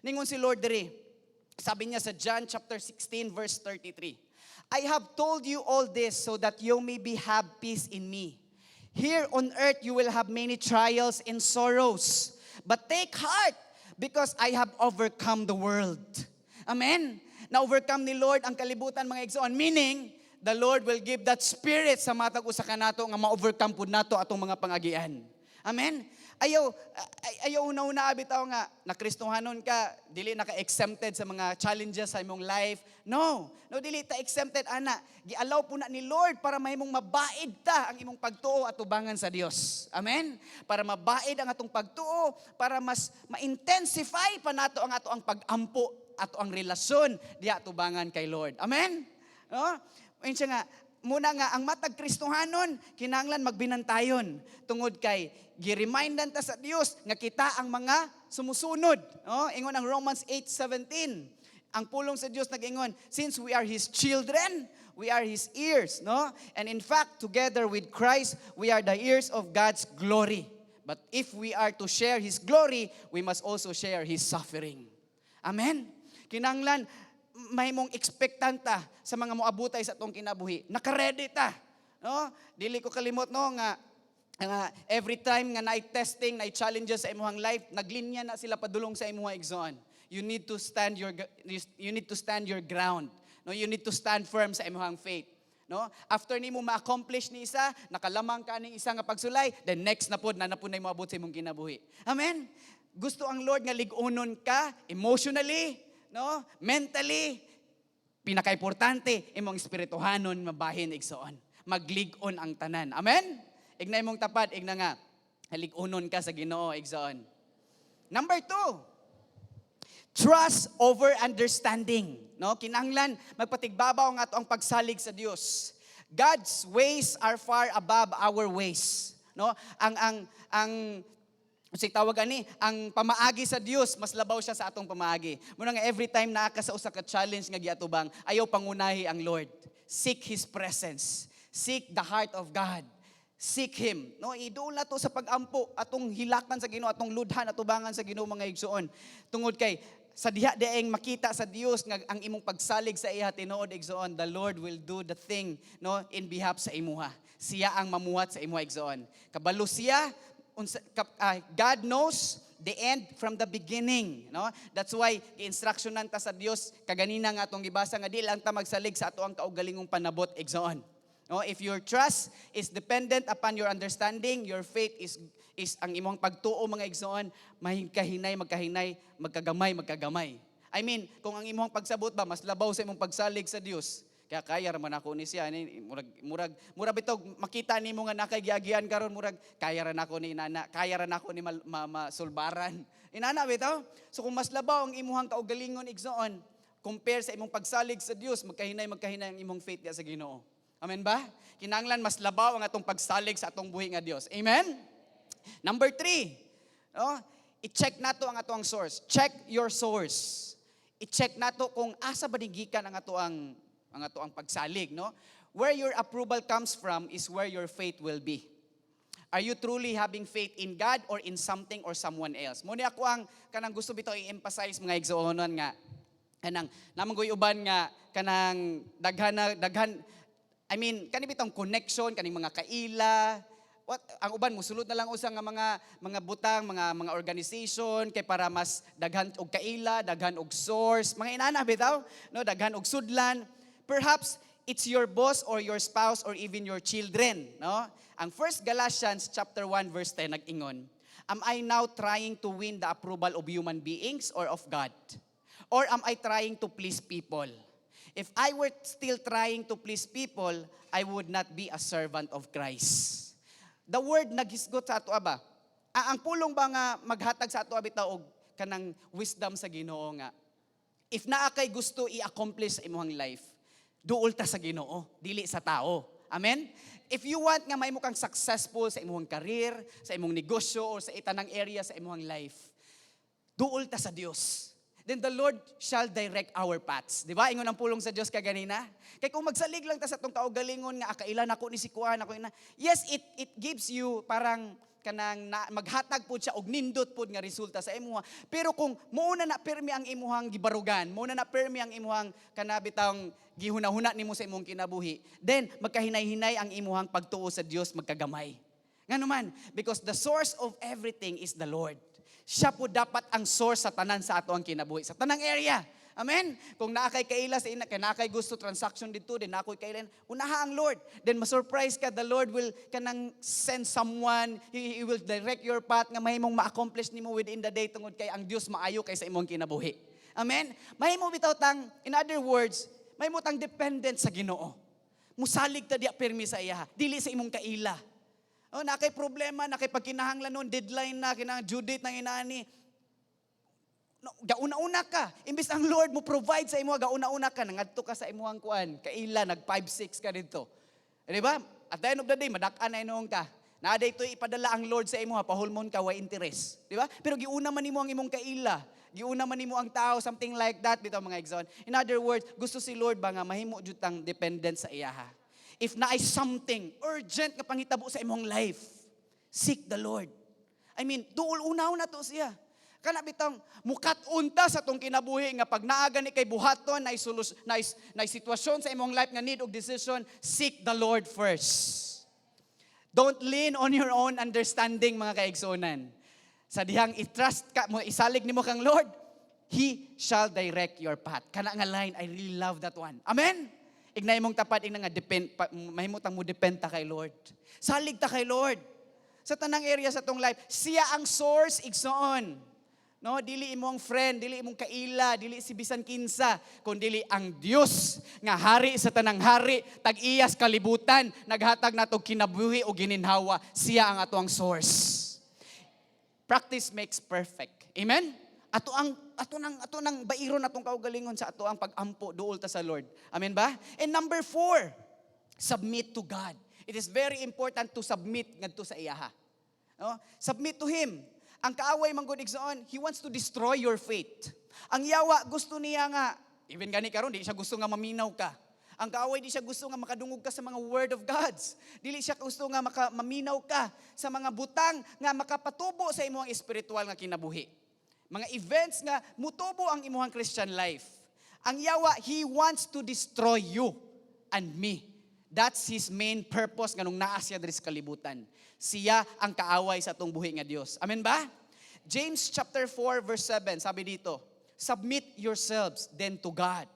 Ningon si Lord diri, sabi niya sa John chapter 16 verse 33, "I have told you all this so that you may be have peace in me. Here on earth you will have many trials and sorrows. But take heart because I have overcome the world." Amen. Na-overcome ni Lord ang kalibutan, mga igsoon. Meaning, the Lord will give that spirit sa matag usa kanato nga ma-overcome pud nato atong mga pangagian. Amen. Ayaw una-una bitaw nga na Kristohanon ka, dili na ka exempted sa mga challenges sa imong life. No. No, dili ta exempted ana. Gialaw po na ni Lord para mahimong mabaid ta ang imong pagtuo atubangan sa Dios. Amen. Para mabaid ang atong pagtuo, para mas ma-intensify pa nato ang ato ang pag-ampo, ato ang relasyon diha atubangan kay Lord. Amen. No? Ayun siya nga, muna nga ang matag Kristohanon kinahanglan magbinantayon tungod kay giremindan ta sa Dios nga kita ang mga sumusunod. No? Ingon ang Romans 8:17. Ang pulong sa Dios nag-ingon, since we are His children, we are His heirs, no? And in fact, together with Christ, we are the heirs of God's glory. But if we are to share His glory, we must also share His suffering. Amen. Kinahanglan mahimong expectant ta sa mga moabutay sa atong kinabuhi. Naka-ready ta. No? Dili ko kalimot, no, nga every time nga naay testing, naay challenges sa imong life, naglinya na sila padulong sa imong, igsoon. You need to stand your ground. No, you need to stand firm sa imong faith. No? After nimo ma-accomplish ni isa, nakalamang ka ning isa nga pagsulay, then next na pod na na pod na moabot sa imong kinabuhi. Amen. Gusto ang Lord nga lig-unon ka emotionally, no? Mentally, pinaka-importante imong espirituhanon mabahin, igsoon. Maglig-on ang tanan. Amen? Igna imong tapad, igna nga lig-unon ka sa Ginoo, igsoon. Number two, trust over understanding. No? Kinahanglan magpatigbabaw ang ato ang pagsalig sa Dios. God's ways are far above our ways. No? Ang si tawag ani, ang pamaagi sa Dios mas labaw siya sa atong pamaagi. Muna nga every time naa ka sa usa ka challenge nga giatubang, ayaw pangunahi ang Lord. Seek His presence. Seek the heart of God. Seek Him. No, iduol na to sa pagampo atong hilakan sa Ginoo, atong ludhan atubangan sa Ginoo, mga igsoon. Tungod kay sa diha dieng makita sa Dios nga ang imong pagsalig sa iya tinuod, igsoon, the Lord will do the thing, no, in behalf sa imuha. Siya ang mamuhat sa imuha, igsoon. Kabalo siya God knows the end from the beginning, no? That's why gi-instructionan ta sa Dios kaganina nga atong gibasa nga di lang ta magsalig sa ato ang kaugalingong panabot, igsoon. No, if your trust is dependent upon your understanding, your faith is ang imong pagtuo, mga igsoon, mahikahinay, magkahinay, magkagamay, magkagamay. I mean, kung ang imong pagsabot ba mas labaw sa imong pagsalig sa Dios, kaya kaya ra man ako ni siya ni murag bitog makita nimo nga nakay giagian karon, murag kaya ra nako ni inana, kaya ra nako ni masulbaran. Inana bitaw. So kung mas labaw ang imuhang kaugalingon, igsoon, compare sa imong pagsalig sa Dios, magkahinay magkahinay ang imong faith diya sa Ginoo. Amen ba? Kinahanglan mas labaw ang atong pagsalig sa atong buhi nga Dios. Amen? Number three, no? I-check nato ang atong source. Check your source. I-check nato kung asa ba gikan ang ato ang pagsalig, no? Where your approval comes from is where your faith will be. Are you truly having faith in God or in something or someone else? Mo ni ako ang kanang gusto bitaw i-emphasize, mga igsuonon, nga kanang namanggoy uban nga kanang daghan na daghan, I mean, kani bitong connection kaning mga kaila, what, ang uban musulod na lang usa nga mga butang, mga organization kay para mas daghan og kaila, daghan og source, mga inana bitaw, no, daghan og sudlan. Perhaps it's your boss or your spouse or even your children, no? Ang 1 Galatians chapter 1 verse 10 nag-ingon, Am I now trying to win the approval of human beings or of God? Or am I trying to please people? If I were still trying to please people, I would not be a servant of Christ. The Word naghisgot sa ato ba? Ah, ang pulong ba nga maghatag sa ato bitaw og kanang wisdom sa Ginoo nga if naa kay gusto i-accomplish sa imong life, duol ta sa Ginoo, dili sa tao. Amen? If you want nga mahimo kang successful sa imong career, sa imong negosyo or sa tanang area sa imong life, duol ta sa Dios. Then the Lord shall direct our paths. Di ba? Ingon ang pulong sa Dios kaganina. Kay kung magsalig lang ta sa atong kaugalingon nga akailan ako ni si kuan ako ina. Yes, it gives you parang kanang na, maghatag pod siya og nindot pod nga resulta sa imuha. Pero kung muuna na pirmi ang imuhang gibarugan, muuna na pirmi ang imuhang kanabitang gihuna-huna nimo sa imong kinabuhi, then magkahinay-hinay ang imuhang pagtuo sa Dios magkagamay. Ngano man? Because the source of everything is the Lord. Siya po dapat ang source sa tanan sa ato ang kinabuhi, sa tanang area. Amen? Kung naa kay kaila sa ina, kay naa kay gusto transaction dito, then naa ko'y kailan, unaha ang Lord. Then ma-surprise ka, the Lord will kanang send someone, He will direct your path nga mahimong ma-accomplish nimo within the day tungod kay ang Dios maayo kay sa imong kinabuhi. Amen? Mahimo bitaw tang, in other words, mahimo tang dependent sa Ginoo. Musalig ta diya pirmi sa iya, dili sa imong kaila. Oh, naa kay problema, naa kay pagkinahanglan nun, deadline na, kinahanglan due date ng inaani. No, gauna-una ka. Imbis ang Lord mo provide sa imo, gauna-una ka, nangadto ka sa imuhang kuan, kaila, nag 5-6 ka dito. Di ba? At the end of the day, madak-an na inuong ka. Naa daytoy ipadala ang Lord sa imo, pahulmon ka, way interest. Di ba? Pero giuna man nimo ang imong kaila. Giuna man nimo ang tao, something like that, bitaw, mga igsoon. In other words, gusto si Lord ba nga mahimo jud tang dependent sa iyaha. If naay something urgent nga panghitabo sa imong life, seek the Lord. I mean, duol unaw na to siya. Kana bitang mukat-unta sa tong kinabuhi nga pag naa gani kay buhaton, naay sitwasyon sa imong life nga need og decision, seek the Lord first. Don't lean on your own understanding, mga kaigsuonan. Sa dihang i-trust ka mo, isalig nimo kang Lord, He shall direct your path. Kana nga line, I really love that one. Amen? Ignay mong tapat, ingna nga depend, pa, mahimutang mo depend ta kay Lord. Salig ta kay Lord. Sa tanang area sa tong life, siya ang source, igsoon. No, dili imong friend, dili imong kaila, dili si bisan kinsa, kun dili ang Dios nga hari sa tanang hari, tag-iyas kalibutan, naghatag nato kinabuhi o gininhawa, siya ang ato ang source. Practice makes perfect. Amen? Ato nang bairon atong kaugalingon sa ato ang pag-ampo duol ta sa Lord. Amen ba? And number four, submit to God. It is very important to submit ngadto sa iyaha. No? Submit to Him. Ang kaaway man gud, igsoon, he wants to destroy your faith. Ang yawa gusto niya nga even gani karon di siya gusto nga maminaw ka. Ang kaaway, di siya gusto nga makadungog ka sa mga word of God's. Dili siya gusto nga maminaw ka sa mga butang nga makapatubo sa imong espiritual nga kinabuhi. Mga events nga mutubo ang imong Christian life. Ang yawa, he wants to destroy you and me. That's his main purpose nganong naa siya diri sa kalibutan. Siya ang kaaway sa atong buhi nga Dios. Amen ba? James chapter 4 verse 7, sabi dito, "Submit yourselves then to God.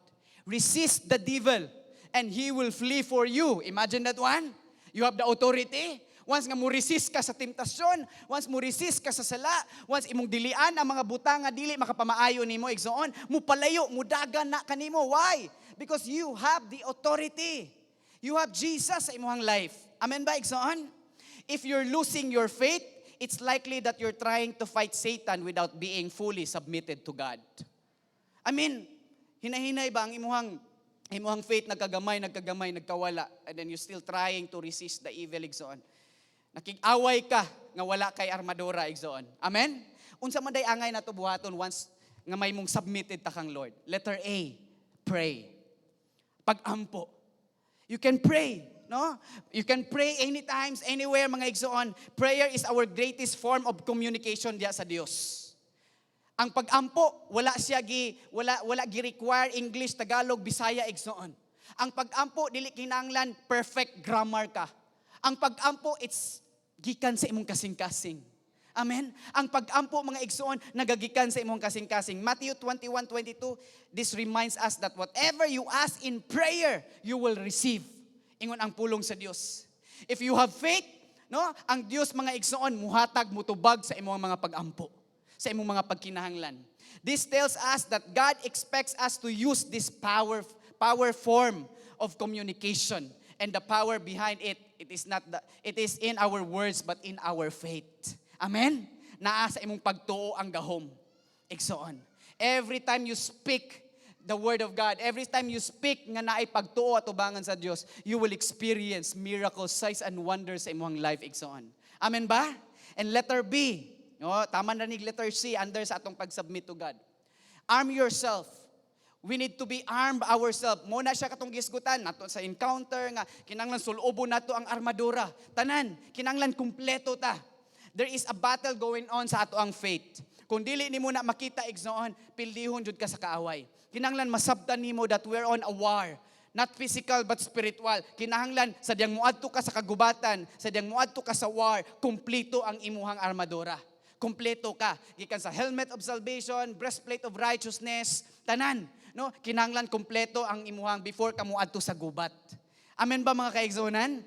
Resist the devil and he will flee for you." Imagine that one. You have the authority. Once nga mo resist ka sa temptasyon, once mo resist ka sa sala, once imong dilian ang mga butang nga dili makapamaayo nimo, igsoon, mo palayo, mudagan na kanimo. Why? Because you have the authority. You have Jesus sa imong life. Amen ba, igsoon? If you're losing your faith, it's likely that you're trying to fight Satan without being fully submitted to God. I mean, hinahinay ba ang imuhang faith nagkagamay, nagkagamay, nagkawala, and then you're still trying to resist the evil, igsoon? Nakig-away ka nga wala kay armadura, igsoon. Amen? Unsa man day angay nato buhaton once nga may mong submitted ta kang Lord? Letter A, pray. Pag-ampo. You can pray, no? You can pray anytime, anywhere, mga igsoon. Prayer is our greatest form of communication diya sa Dios. Ang pag-ampo, wala siya gi wala wala gi require English, Tagalog, Bisaya, igsoon. Ang pag-ampo, dili kinahanglan perfect grammar ka. Ang pag-ampo, it's gikan sa imong kasing-kasing. Amen? Ang pag-ampo, mga igsoon, nagagikan sa imong kasing-kasing. Matthew 21:22, this reminds us that whatever you ask in prayer, you will receive. Ingon ang pulong sa Dios. If you have faith, No? Ang Dios, mga igsoon, muhatag, mutubag sa imong mga pag-ampo, sa imong mga pagkinahanglan. This tells us that God expects us to use this power form of communication and the power behind it, it is not the, it is in our words but in our faith. Amen. Naa sa imong pagtuo ang gahom. Igsoon. Every time you speak the word of God, every time you speak nga naay pagtuo atubangan sa Dios, you will experience miracles, signs and wonders sa imong life, igsoon. Amen ba? And letter B, no, tama na ni letter C under sa atong pag-submit to God. Arm yourself. We need to be armed ourselves. Mao na siya katong gisgutan nato sa encounter nga kinanglan sulobon nato ang armadura. Tanan, kinanglan kumpleto ta. There is a battle going on sa ato ang faith. Kung dili nimo na makita, igsoon, pildihon jud ka sa kaaway. Kinanglan masabtan nimo that we're on a war. Not physical but spiritual. Kinahanglan sa diyang muadto ka sa kagubatan, sa diyang muadto ka sa war, kumpleto ang imuhang armadura. Kumpleto ka. Gikan sa helmet of salvation, breastplate of righteousness, tanan. No? Kinahanglan kumpleto ang imuhang before ka muadto sa gubat. Amen ba, mga kaigsuonan?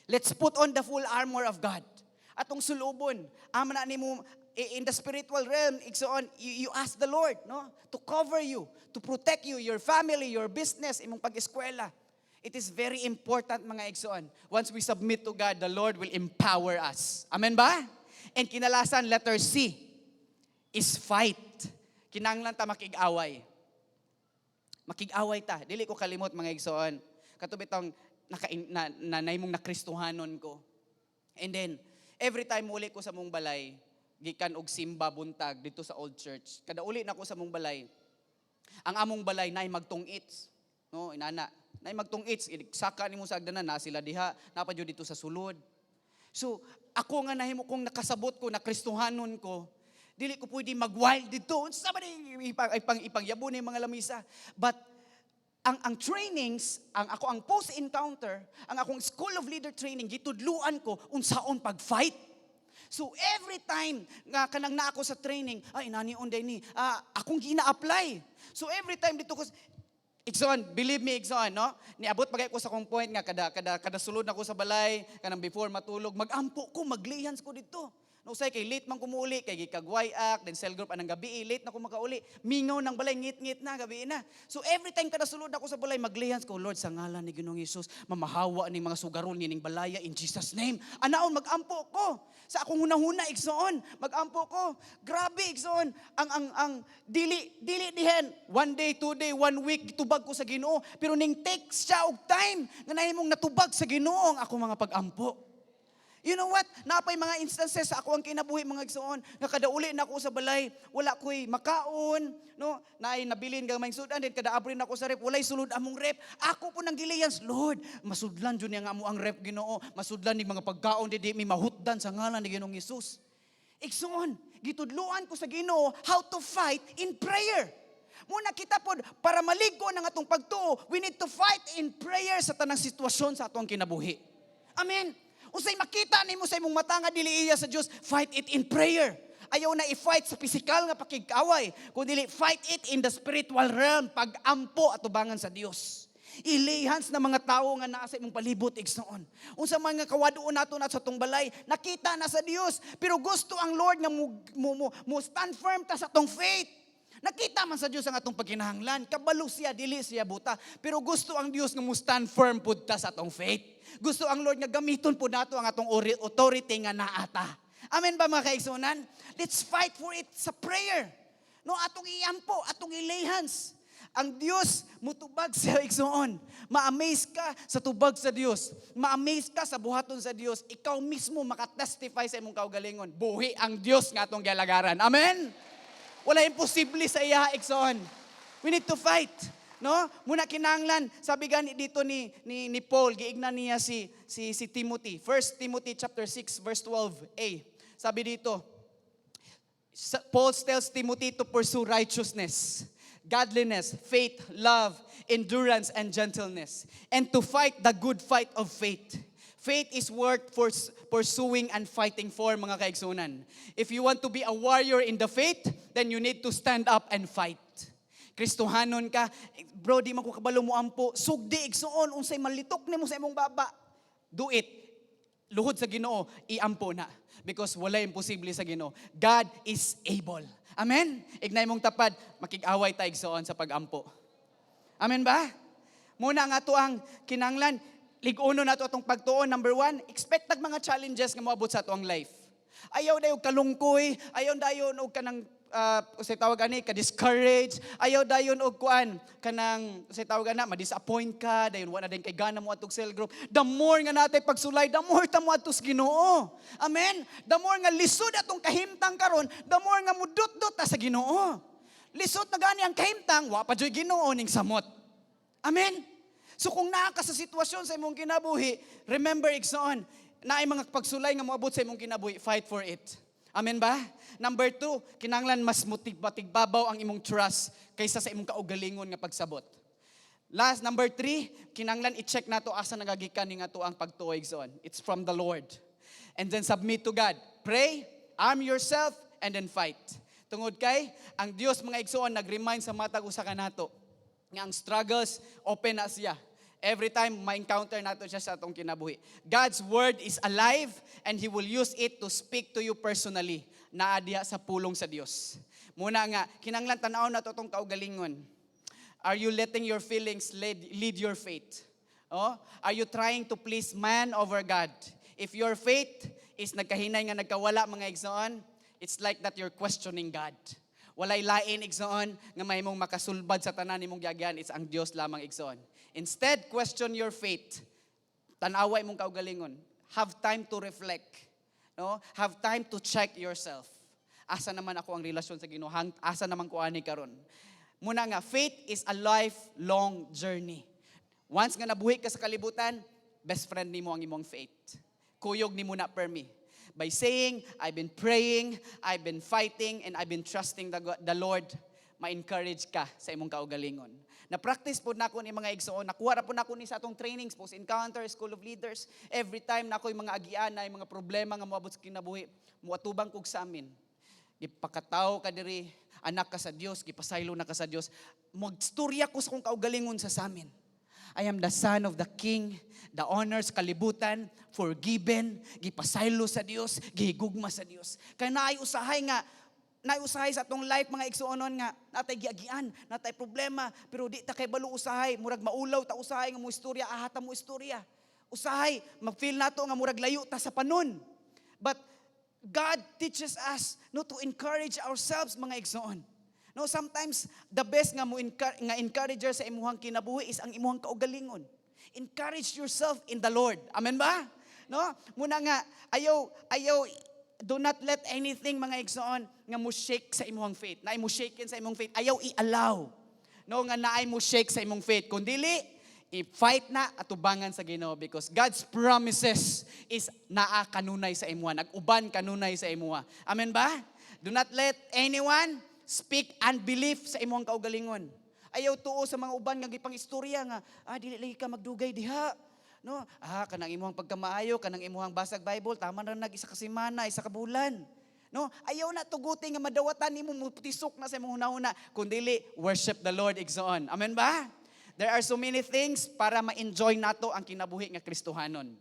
Let's put on the full armor of God. Atong sulubon. Ama na nimo in the spiritual realm, igsoon, you ask the Lord, no, to cover you, to protect you, your family, your business, imong pag-eskwela. It is very important, mga igsoon. Once we submit to God, the Lord will empower us. Amen ba? And kinalasan, letter C, is fight. Kinanglan ta makig-away. Makig-away ta. Dili ko kalimot, mga igsoon. Kato bitong naka, na, na, nahimong nakristuhanon ko. And then, every time muli ko sa mong balay, gikan og simba buntag dito sa old church. Kada uli na ko sa mong balay, ang among balay naay magtungits. No, inana. Naay magtungits, saka nimo sa agdanan na sila diha, naa pa jud dito sa sulod. So, ako nga nahimo kong nakasabot ko, na Kristohanon ko, dili ko pwede mag-wild dito. Unsa ba ni ipang ipangyabo ni mga lamisa? But ang trainings, ang ako ang post-encounter, ang akong school of leader training, gitudluan ko unsaon pag-fight. So every time nga kanang na ako sa training, ay, nani unday ni, akong gina-apply. So every time dito ko, igsoon, believe me, igsoon, no? Niabot pa ko sa akong point nga kada sulod na ko sa balay, kanang before matulog, magampo ko, mag-lay hands ko dito. No, usay kay late man ko muuli, kay gikag ak, then cell group anang gabi, late na ko makauli. Mingaw ng balay, ngit-ngit na, gabi na. So every time kada sulod ako sa balay, mag-lay hands ko, "Lord, sa ngalan ni Ginoong Hesus, mamahawa ni mga sugaron nining balaya in Jesus' name." Anaon, magampo ko. Sa akong hunahuna, igsoon, magampo ko. Grabe, igsoon. Ang dili, dili dihen. One day, 2 day, one week, gitubag ko sa Ginoo. Pero ning take siya og time, nga nahimong natubag sa Ginoo ang akong mga pagampo. You know what? Napay mga instances sa ako ang kinabuhi, mga igsoon, nga kada uli na ako sa balay, wala ko'y makaon, no? Naay nabilin gamay sudan, then kada abri na ako sa ref, walay sulod among ref. Ako po nang gi-lay hands, "Lord, masudlan jud niya nga amo ang ref, Ginoo, masudlan ni mga pagkaon di di mi mahutdan sa ngalan ni Ginoong Hesus." Igsoon, gitudluan ko sa Ginoo how to fight in prayer. Muna kita pod, para maligo ng atong pagtuo, we need to fight in prayer sa tanang sitwasyon sa atong kinabuhi. Amen. Unsay makita nimo sa imong mata nga dili iya sa Dios, fight it in prayer. Ayaw na i-fight sa pisikal nga pakig-away, kundi fight it in the spiritual realm, pag-ampo atubangan sa Dios. I-lay hands na mga tao nga naa sa imong palibot, igsoon. Unsa man nga kawaduon nato na sa tong balay, nakita na sa Dios, pero gusto ang Lord nga mo stand firm ta sa tong faith. Nakita man sa Dios ang atong pagkinahanglan. Kabalo siya, dili siya buta. Pero gusto ang Dios nga mo stand firm pud ta sa atong faith. Gusto ang Lord nga gamiton pud nato ang atong authority nga naata. Amen ba, mga kaigsuonan? Let's fight for it sa prayer. No, atong iampo, atong i-lay hands. Ang Dios mutubag sa igsoon. Ma-amaze ka sa tubag sa Dios. Ma-amaze ka sa buhaton sa Dios. Ikaw mismo makatestify sa imong kaugalingon. Buhi ang Dios nga atong gialagaran. Amen. Wala imposible sa iya, igsoon. We need to fight. No? Muna kinanglan, sabi gani dito ni Paul, giignan niya si Timothy. 1 Timothy chapter 6 verse 12a. Sabi dito, Paul tells Timothy to pursue righteousness, godliness, faith, love, endurance, and gentleness, and to fight the good fight of faith. Faith is worth for pursuing and fighting for, mga kaigsunan. If you want to be a warrior in the faith, then you need to stand up and fight. Kristohanon ka, bro, di man ko kabalo mo ampo. Sugdi, igsuon, unsay malitok nimo sa imong baba. Do it. Luhod sa Ginoo, iampo na. Because wala imposible sa Ginoo. God is able. Amen? Ignay mong tapad, makig-away ta, igsoon, sa pagampo. Amen ba? Muna nga to ang kinanglan, lig-uno nato atong pagtuon. Number one, expect tag mga challenges nga moabot sa atoang life. Ayaw dayon kalungkoy, ayaw dayon og kanang unsay tawag ani, ka-discourage, ayaw dayon og kuan kanang unsay tawag ana, ma-disappoint ka, dayon wa na din kay gana mo atog cell group. The more nga natay pagsulay, the more ta mo adto sa Ginoo. Amen. The more nga lisod atong kahimtang karon, the more nga mudutdot ta sa Ginoo. Lisod na gani ang kahimtang, wa pa joy Ginoo ning samot. Amen. So kung naa ka sa sitwasyon sa imong kinabuhi, remember, igsoon, naay mga pagsulay nga moabot sa imong kinabuhi, fight for it. Amen ba? Number two, kinanglan mas mutigbaw ang imong trust kaysa sa imong kaugalingon nga pagsabot. Last, number three, kinanglan i-check nato asa nagagikan ni nga to ang pagtuo, igsoon. It's from the Lord. And then submit to God. Pray, arm yourself, and then fight. Tungod kay, ang Dios, mga igsoon, nag-remind sa matag usa ka nato nga ang struggles, open na siya. Every time ma-encounter nato siya sa atong kinabuhi. God's word is alive and He will use it to speak to you personally. Naa diha sa pulong sa Dios. Muna nga, kinanglan tan-aw nato atong kaugalingon. Are you letting your feelings lead your faith? Oh? Are you trying to please man over God? If your faith is nagkahinay nga nagkawala, mga igsoon, it's like that you're questioning God. Walay lain, igsoon, nga mahimong makasulbad sa tanan nimong giagyan, it's ang Dios lamang, igsoon. Instead, question your faith. Tanawa imong kaugalingon. Have time to reflect. No? Have time to check yourself. Asa naman ako ang relasyon sa Ginoo? Asa naman ko ani karon? Muna nga, faith is a lifelong journey. Once nga nabuhi ka sa kalibutan, best friend nimo ang imong faith. Kuyog nimo na permi. By saying, "I've been praying, I've been fighting, and I've been trusting the Lord," ma-encourage ka sa imong kaugalingon. Na-practice po nako ni, mga igsoon, nakuha ra po nako ni sa atong trainings, post encounter, School of Leaders. Every time nako yung mga agian na yung mga problema nga moabot sa kinabuhi, muatubang kog sa amin. Gipakatawo ka diri, anak ka sa Dios, gipasaylo na ka sa Dios. Magstorya ko sa kong kaugalingon sa samin. I am the son of the King, the honors kalibutan, forgiven, gipasaylo sa Dios, gihigugma sa Dios. Kaya naay usahay sa atong life, mga igsuonon, nga natay giagian, natay problema, pero di ta kay balo usahay, murag maulaw ta usahay nga mo istorya, ahata mo istorya. Usahay, mag-feel nato nga murag layo ta sa panon. But God teaches us, no, to encourage ourselves, mga igsoon. No, sometimes the best nga encourager sa imuhang kinabuhi is ang imuhang kaugalingon. Encourage yourself in the Lord. Amen ba? No? Muna nga ayaw ayaw do not let anything, mga igsoon, nga mo shake sa imuhang faith. Naay mo shaken sa imong faith. Ayaw i-allow, no, nga naay mo shake sa imong faith. Kung dili, i-fight na atubangan sa Ginoo because God's promises is naa kanunay sa imuha, nag-uban kanunay sa imuha. Amen ba? Do not let anyone speak unbelief sa imong kaugalingon. Ayaw tuo sa mga uban nga gipang istorya nga dili lagi ka magdugay diha. No, kanang imuhang pagkamaayo, kanang imuhang basag Bible, tama ra nag isa ka semana, isa ka bulan. No, ayaw na tuguti nga madawatan nimo, mutisok na sa imong hunahuna. Kun dili, worship the Lord, igsoon. Amen ba? There are so many things para ma-enjoy nato ang kinabuhi nga Kristohanon.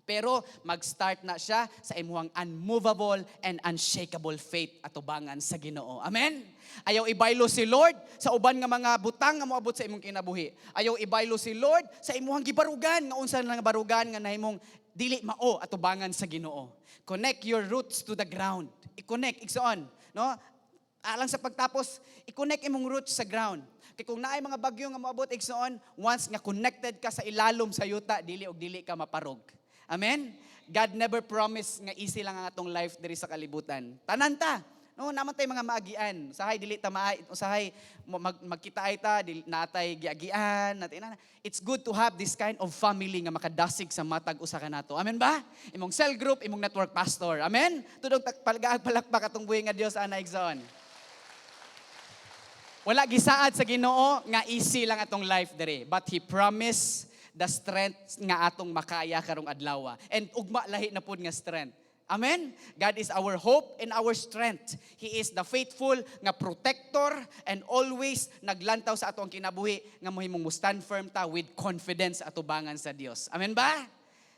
Pero mag-start na siya sa imuhang unmovable and unshakable faith atubangan sa Ginoo. Amen? Ayaw ibaylo si Lord sa uban nga mga butang nga moabot sa imong kinabuhi. Ayaw ibaylo si Lord sa imuhang gibarugan nga unsa na nga barugan nga nahimong dili mao atubangan sa Ginoo. Connect your roots to the ground. I-connect, igsoon, no? Alang sa pagtapos, i-connect imong roots sa ground. Kay kung naay mga bagyo nga moabot, igsoon, once nga connected ka sa ilalom sa yuta, dili og dili ka maparog. Amen? God never promised nga easy lang ang atong life diri sa kalibutan. Tanan ta. No, naman tay mga maagian. Usahay dili ta maay, usahay magkita ay ta, dili natay giagian, natay na. It's good to have this kind of family nga makadasig sa matag usa ka nato. Amen ba? Imong cell group, imong network pastor. Amen? Tudong palgaag palakpak atong buhi nga Dios ana, igsoon. Wala gisaad sa Ginoo nga easy lang atong life diri, but He promised the strength nga atong makaya karong adlaw. And ugma lahi na pud nga strength. Amen? God is our hope and our strength. He is the faithful nga protector and always naglantaw sa atong kinabuhi nga mohimong mo stand firm ta with confidence atubangan sa Dios. Amen ba?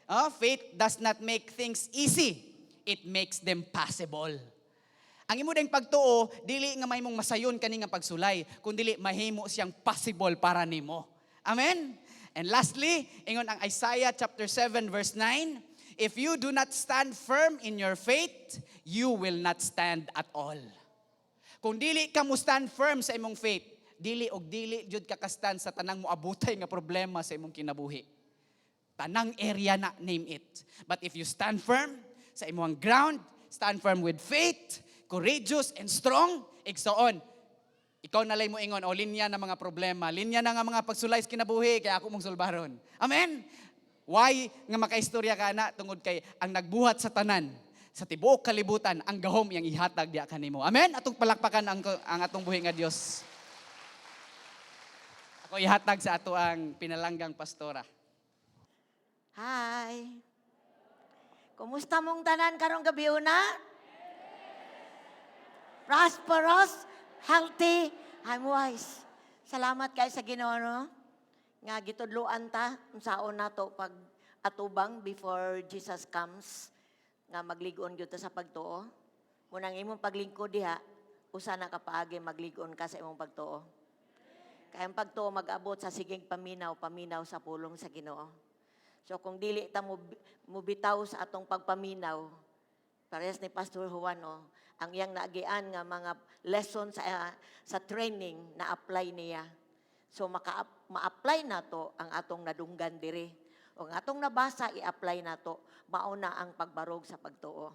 Oh, faith does not make things easy. It makes them possible. Ang imo ding pagtuo, dili nga mahimong masayon kani nga pagsulay, kundi mahimo siyang possible para nimo. Amen? And lastly, ingon ang Isaiah chapter 7 verse 9, "If you do not stand firm in your faith, you will not stand at all." Kung dili ka mo stand firm sa imong faith, dili og dili jud ka ka-stand sa tanang moabutay nga problema sa imong kinabuhi. Tanang area na, name it. But if you stand firm sa imong ground, stand firm with faith, courageous and strong, igsoon, ikaw na lay mo ingon, "O linya na mga problema, linya na nga mga pagsulay sa kinabuhi, kaya ako mong sulbaron." Amen? Why nga makaistorya ka na? Tungod kay ang nagbuhat sa tanan, sa tibuok kalibutan, ang gahom iyang ihatag diya kanimo. Amen? Atong palakpakan ang atong buhi nga Dios. Ako ihatag sa ato ang pinalanggang pastora. Hi! Kumusta mong tanan karong gabi una? Prosperous, healthy, I'm wise. Salamat kay sa Ginoo, no? Nga gitudloan ta unsaon nato pag atubang before Jesus comes nga maglig-on gyud ta sa pagtuo. Munang imong paglingkod diha, usa na ka paagi maglig-on ka sa imong pagtuo. Kaya ang pagtuo mag-abot sa sigeng paminaw, paminaw sa pulong sa Ginoo. So kung dili ta mo mubitaw sa atong pagpaminaw, parehas ni Pastor Juan, oh, ang iyang naagian nga mga lesson sa training na apply niya. So maka ma-apply nato ang atong nadunggan diri. O ang atong nabasa, i-apply nato, mao na ang pagbarog sa pagtuo.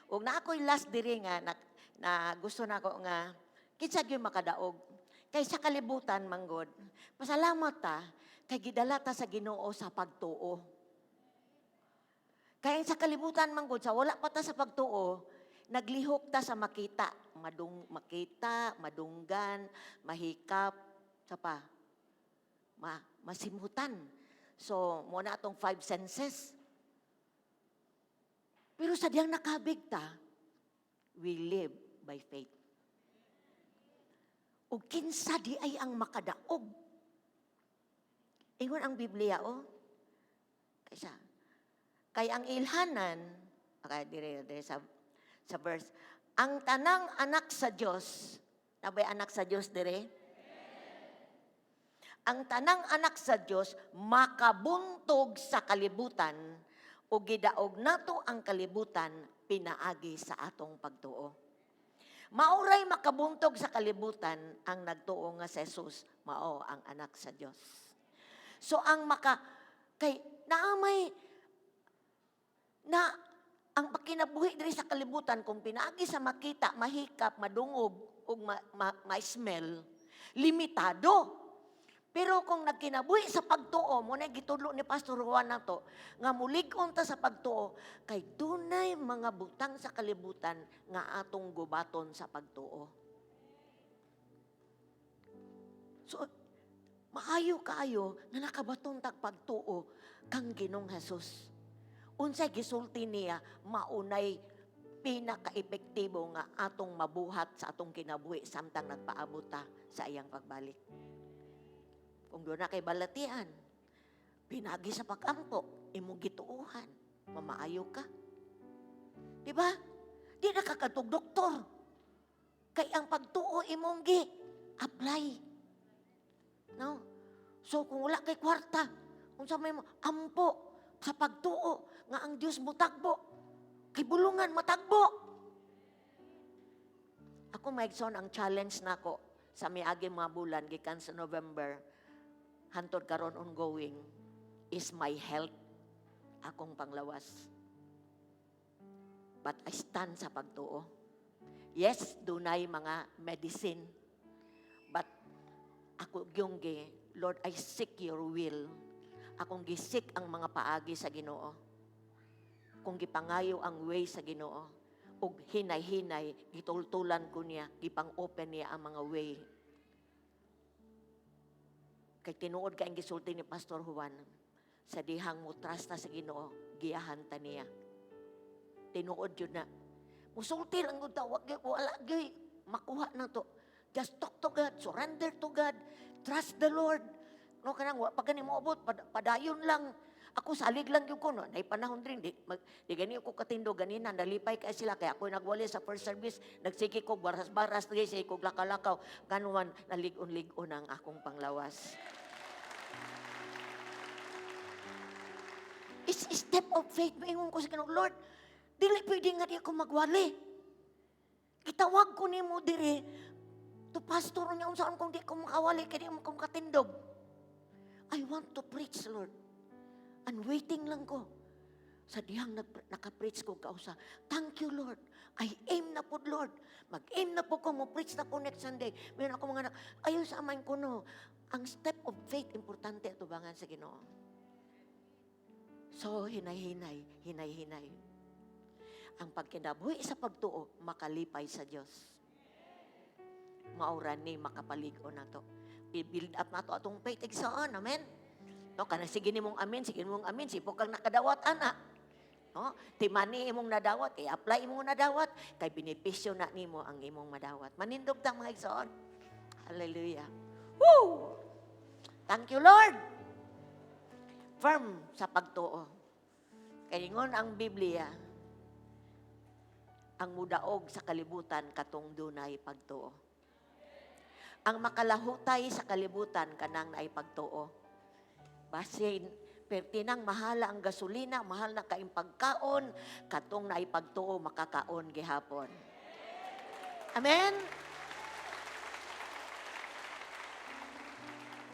Ug na ako'y last diri nga na gusto nako nga kinsa gyud makadaog. Kay sa kalibutan manggod, pasalamat ta kay gidala ta sa Ginoo sa pagtuo. Kaya sa kalibutan manggod, sa wala pa ta sa pagtuo, naglihok ta sa makita, makita, madunggan, mahikap, sa pa, masimutan. So, mo na atong five senses. Pero sa diyang nakabig ta, we live by faith. O kinsa di ay ang makadaog? Ingon ang Biblia, oh. Kaysa, kay ang ilhanan, okay, dire, dire sa verse, ang tanang anak sa Dios, nabay anak sa Dios dire? Ang tanang anak sa Dios makabuntog sa kalibutan o gidaog nato ang kalibutan pinaagi sa atong pagtuo. Mauray makabuntog sa kalibutan ang nagtuo nga si Jesus mao ang anak sa Dios. So ang maka kay naamay na ang pagkinabuhi diri sa kalibutan kung pinaagi sa makita, mahikap, madungog ug ma-smell, limitado. Pero kung nagkinabuhi sa pagtuo, mo na gitudlo ni Pastor Juan nato, nga mulig-on ta sa pagtuo, kay dunay mga butang sa kalibutan nga atong gubaton sa pagtuo. So, maayo kaayo nga nakabaton tag pagtuo kang Ginoong Jesus. Unsay gisulti niya, maunay pinaka-epektibo nga atong mabuhat sa atong kinabuhi samtang nagpaabot ta sa iyang pagbalik. Kung doon na kay balatian, pinagi sa pagampo, imong gituuhan, mamaayo ka. Di ba? Di na ka kadtog doktor. Kay ang pagtuo imong gi apply. No? So kung wala kay kwarta, unsa may mo ampo sa pagtuo nga ang Dios motagbo. Kay bulungan matagbo. Ako, Maigsoon, ang challenge nako sa miagi mga bulan gikan sa November hantod karon ongoing is my health, akong panglawas. But I stand sa pagtuo. Yes, dunay mga medicine. But ako gyung gi, "Lord, I seek your will." Akong gi-seek ang mga paagi sa Ginoo. Kung gipangayo ang way sa Ginoo, ug hinay-hinay gitultulan ko niya, gipang-open niya ang mga way. Kay tinuod kay ang gisulti ni Pastor Juan, sa dihang mo trust ta sa Ginoo, giyahan ta niya. Tinuod yun na. Musulti lang gud ta, wag wala gyud makuha na to. Just talk to God, surrender to God, trust the Lord. No, kanang wa pa gani moabot, padayon lang. Ako salig lang gyud ko no. Nay panahon rin di gani ko katindog ganina, nalipay kay sila kay ako nagwali sa first service, nagsige ko baras-baras diri, sige kog lakaw-lakaw, ganuman nalig-on-lig-on ang akong panglawas. It's a step of faith. Maingon ko sa Ginoo, "Lord, dili pwede nga di ako magwali. Gitawag ko nimo diri to pastor niya, unsaon kung di ko makawali kay di mo ko makatindog? I want to preach, Lord." And waiting lang ko. Sa dihang naka-preach ko kausa, thank you, Lord. I aim na po, Lord. Mag-aim na po ko, mo-preach na ko next Sunday. Meron ako mga anak, ayaw sa amain ko, no. Ang step of faith, importante atubangan sa Ginoo. So, hinay-hinay, hinay-hinay. Ang pagkinabuhi sa pagtuo, makalipay sa Dios. Maura ni makapalig-on nato. I-build up nato atong faith, igsoon. Amen? No, kana sige nimong amen, sige nimong amen, sipog kang nakadawat ana. No? Timani imong nadawat, i-apply imong nadawat, kay benepisyo na nimo ang imong madawat. Manindog ta, mga igsoon. Hallelujah. Woo! Thank you, Lord. Firm sa pagtuo. Kay ingon ang Biblia, ang mudaog sa kalibutan katong dunay pagtuo. Ang makalahutay sa kalibutan kanang naay pagtuo. Basin, pertinang mahala ang gasolina, mahal na kaing pagkaon, katong naay pagtuo makakaon gihapon. Amen?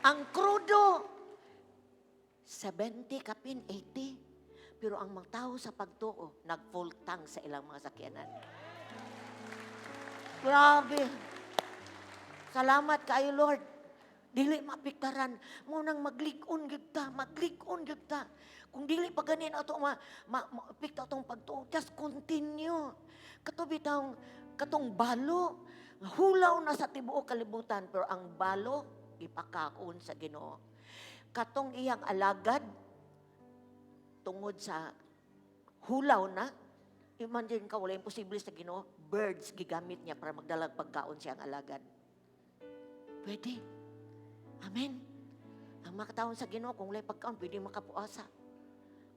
Ang krudo, 70 kapin, 80. Pero ang mga tao sa pagtuo, nag-full tank sa ilang mga sakyanan. Grabe. Salamat kaayo, Lord. Dili mapiktaran. Mo nang maglig-on gyud ta, maglig-on gyud ta. Kung dili pa ganin ato maapekto atong pagtuo, just continue. Kato bitawng katong balo, hulaw na sa tibuok kalibutan, pero ang balo gipakaon sa Ginoo. Katong iyang alagad tungod sa hulaw na, imagine ka, wala imposible sa Ginoo, birds gigamit niya para magdalag pagkaon siyang alagad. Pwede. Amen. Ang makataon sa Ginoo, kung walay pagkaon, pwede makapuasa.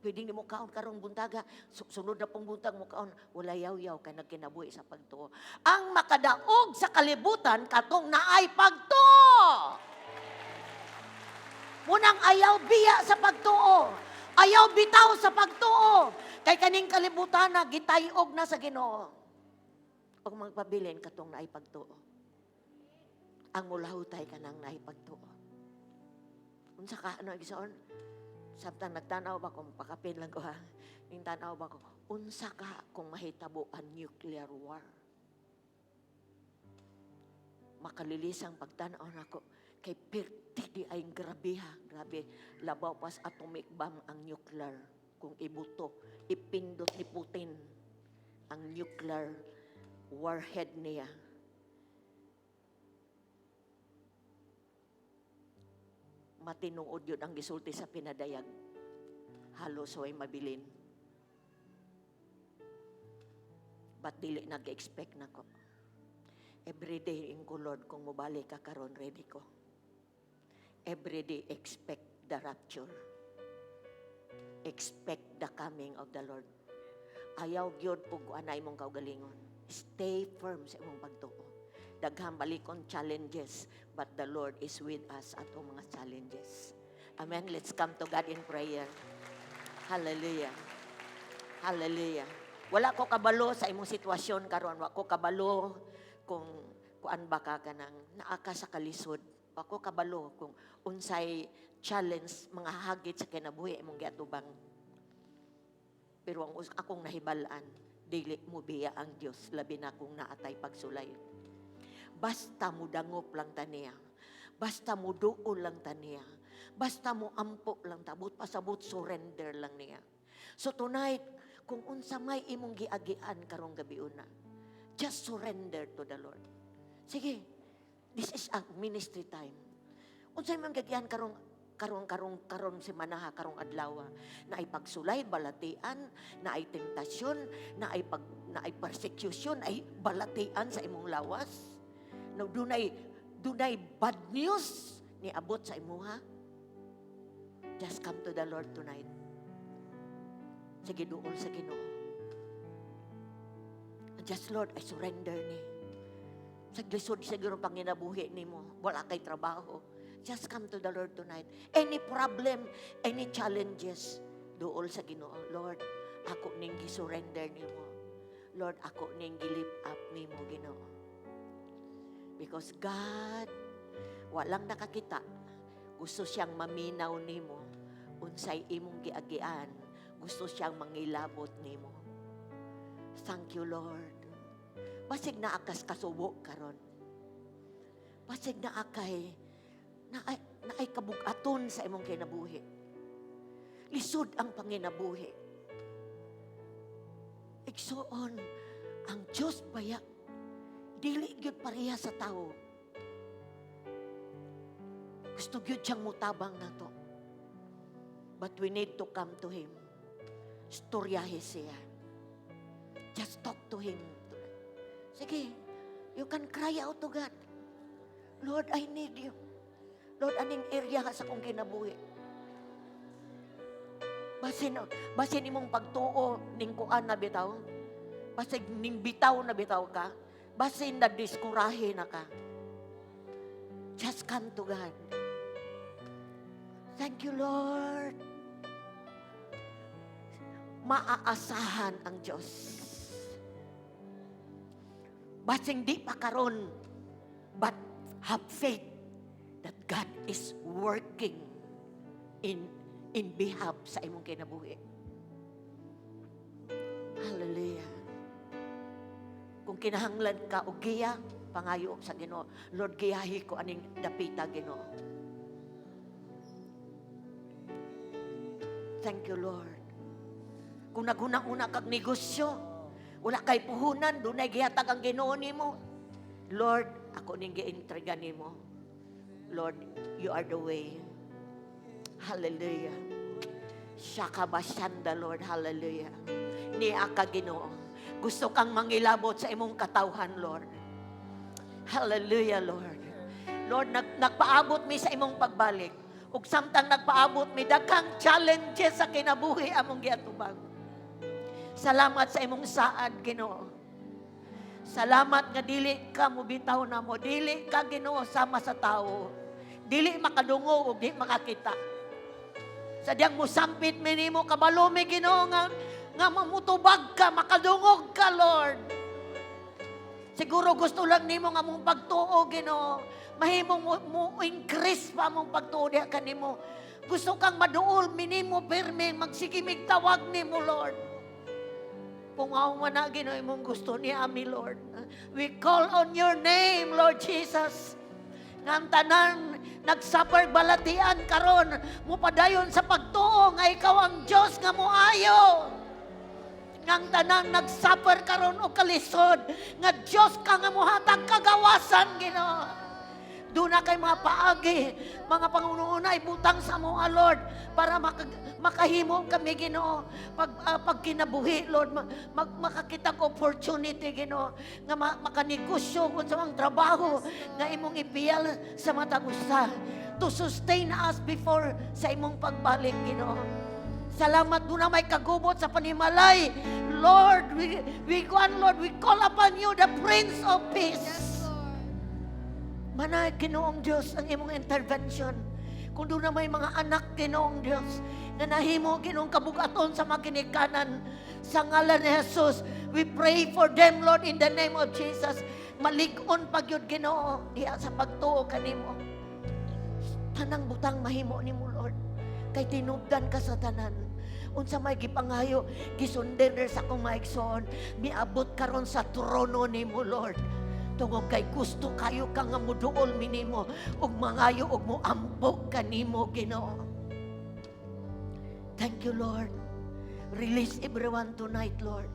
Pwede ni mo kaon karong buntaga, sunod na pong buntag mo kaon, wala yaw-yaw kay nagkinabuhi sa pagtuo. Ang makadaog sa kalibutan katong naay pagtuo. Munang ayaw biya sa pagtuo. Ayaw bitaw sa pagtuo. Kay kaning kalibutan na gitayog na sa Ginoo. Ug magpabilin katong naay pagtuo. Ang mulahutay kanang naay pagtuo. Unsa ka ano, igsoon? Samtang nagtanaw ba ko, pakapin lang ko ha. Ning tanaw ba ko, unsa ka kung mahitabo ang nuclear war? Makalilisang pagtanaw nako kay perti di ay grabe ha, grabe. Labaw pas atomic bomb ang nuclear. Kung ibuto, ipindot ni Putin ang nuclear warhead niya. Matinuod yun ang gisulti sa pinadayag. Halos way mabilin. But dili nag-expect nako. Every day in ko, Lord, kung mobalik ka karon, ready ko. Every day expect the rapture. Expect the coming of the Lord. Ayaw gyud pug anay imong kaugalingon. Stay firm sa imong pagtuo. Daghang balikon challenges, but the Lord is with us atong mga challenges. Amen. Let's come to God in prayer. Hallelujah. Hallelujah. Wala ko kabalo sa imong sitwasyon karon, wa ko kabalo kung kuan ba ka kanang naa ka sa kalisod. Wa ko kabalo kung unsay challenge mga hagit sa kinabuhi imong giatubang. Pero ang akong nahibal-an, dili mo biya ang Dios, labi na kung naatay pagsulay. Basta mo dangop lang ta niya. Basta mo duol lang ta niya. Basta mo ampo lang ta. But pasabot, surrender lang niya. So tonight, kung unsa may imong giagian karong gabi una, just surrender to the Lord. Sige, this is a ministry time. Unsa imong giagian karong karong karong karon semanaha, karong adlaw, na ay pagsulay, balatian, na ay tentasyon, na ay persecution, ay balatian sa imong lawas? No, dunay bad news ni abot sa imuha. Just come to the Lord tonight. Sige, duol sa Ginoo. And just, "Lord, I surrender ni." Sa lisod siguro panginabuhi nimo, wala kay trabaho. Just come to the Lord tonight. Any problem, any challenges, duol sa Ginoo. "Lord, ako ning gisurrender nimo. Lord, ako ning gi-lift up nimo, Ginoo." Because God, walang nakakita, gusto siyang maminaw nimo unsay imong giagian, gusto siyang mangilabot nimo. Thank you, Lord. Basig naa kas kasubo karon. Basig naa kay naay kabugaton sa imong kinabuhi. Lisod ang panginabuhi. Igsuon, ang Diyos baya, dili gyud pareha sa tao. Gusto gyud siyang mutabang nato. But we need to come to Him. Storyahe siya. Just talk to Him. Sige, you can cry out to God. "Lord, I need you. Lord, aning area sa akong kinabuhi." Basin imong pagtuo ning kuan na bitaw. Basin ning bitaw na bitaw ka. Basin na diskurahe na ka. Just come to God. Thank you, Lord. Maaasahan ang Diyos. Basing di pa karon, but have faith that God is working in behalf sa imong kinabuhi. Hallelujah. Kung kinahanglan ka og giya, pangayo sa Ginoo. "Lord, giyahi ko aning dapita, Ginoo." Thank you, Lord. Kung naghuna-huna kag negosyo, wala kay puhunan, dunay gihatag ang Ginoo nimo. "Lord, ako ning giintrega nimo. Lord, you are the way." Hallelujah. Shakabashanda, Lord. Hallelujah. Nia ka, Ginoo. Gusto kang mangilabot sa imong katawhan, Lord. Hallelujah, Lord. Lord, nagpaabot mi sa imong pagbalik. Ug samtang nagpaabot mi, daghang challenges sa kinabuhi among giatubang. Salamat sa imong saad, Ginoo. Salamat nga dili ka mobitaw namo, dili ka, Ginoo, sama sa tao. Dili makadungog ug di makakita. Sa diyang musampit mi nimo, kabalo mi, Ginoo, nga mamutubag ka, makadungog ka, Lord. Siguro gusto lang nimo nga among pagtuo, Ginoo, mahimong mo increase pa among pagtuo diha kanimo. Gusto kang maduol minimo pirmi, magsige mig tawag nimo, Lord. Kung mao man na, Ginoo, imong gusto ni ami, Lord. We call on your name, Lord Jesus. Nga ang tanan nagsuffer balatian karon mupadayon sa pagtuo nga ikaw ang Dios nga moayo. Nga ang tanan nagsuffer karon og kalisod nga Dios ka nga mohatag kagawasan, Ginoo. Duna kay mga paagi, mga pangununa ibutang sa mga, Lord, para makahimo kami, Ginoo, pag kinabuhi, Lord, makakita og opportunity, Ginoo, nga makanegosyo kung sa mga trabaho nga imong ipiyal sa matag usa to sustain us before sa imong pagbalik, Ginoo. Salamat, duna may kagubot sa panimalay. Lord, we go on, Lord, we call upon you, the Prince of Peace. Yes, Lord. Manay, Ginoong Diyos, ang imong intervention. Kung duna may mga anak, Ginoong Diyos, na nahimo, Ginoong, kabugaton sa mga ginikanan, sa ngalan ni Jesus, we pray for them, Lord, in the name of Jesus. Malig-on pa gyud, Ginoo, diha sa pagtuo kanimo. Tanang butang mahimo nimo, Lord. Kay tinubdan ka sa tanan. Unsa may gipangayo, gisurrender sa akong maigsoon, miabot karon sa trono nimo, Lord. Tungod kay gusto kayo ka nga muduol minimo ug mangayo ug muampo kanimo, Ginoo. Thank you, Lord. Release everyone tonight, Lord.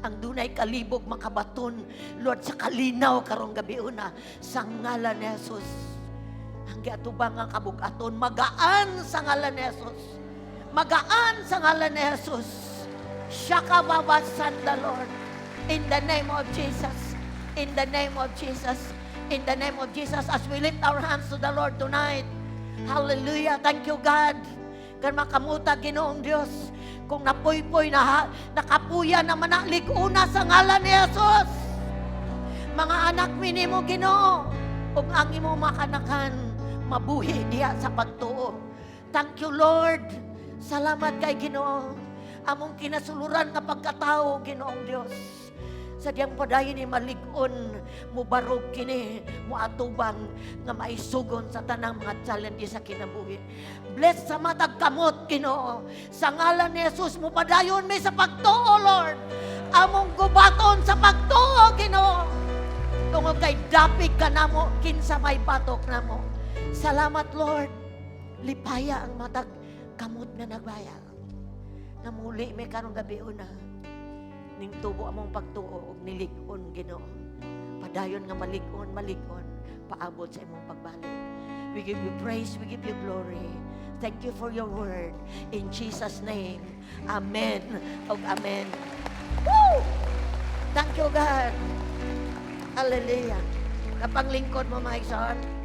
Ang dunay kalibog makabaton, Lord, sa kalinaw karong gabi una sa ngalan ni Jesus. Ang giatubang ang kabugaton magaan sa ngalan ni Jesus. Magaan sa ngalan ni Jesus. Shakababasan the Lord. In the name of Jesus. In the name of Jesus. In the name of Jesus, as we lift our hands to the Lord tonight. Hallelujah. Thank you, God. Kan makamuta, Ginoong Dios, kung napuypoy na nakapuya na manalig-una sa ngalan ni Jesus. Mga anak mi nimo, Ginoo, ug ang imong makanakan mabuhi diha sa pagtuo. Thank you, Lord. Salamat kay Ginoo. Among kinasuluran nga pagkatao, Ginoong Dios. Sa diyang padayon ni malig-on, mubarog kini, muatubang nga maisugon sa tanang mga challenges sa kinabuhi. Bless sa matag kamot, Ginoo. Sa ngalan ni Jesus, mupadayon mi sa pagtuo, Lord. Among gubaton sa pagtuo, Ginoo. Tungod kay dapig ka namo, kinsa may batok namo. Salamat, Lord. Lipaya ang matag kamot nga nagbaya. Namuli mi karong gabi una. Ning tubo among pagtuo og nilig-on, Ginoo. Padayon nga malig-on, malig-on, paabot sa imong pagbalik. We give you praise, we give you glory. Thank you for your word. In Jesus' name, amen. Og amen. Woo! Thank you, God. Hallelujah. Kapanglingkod mo, mga igsoon.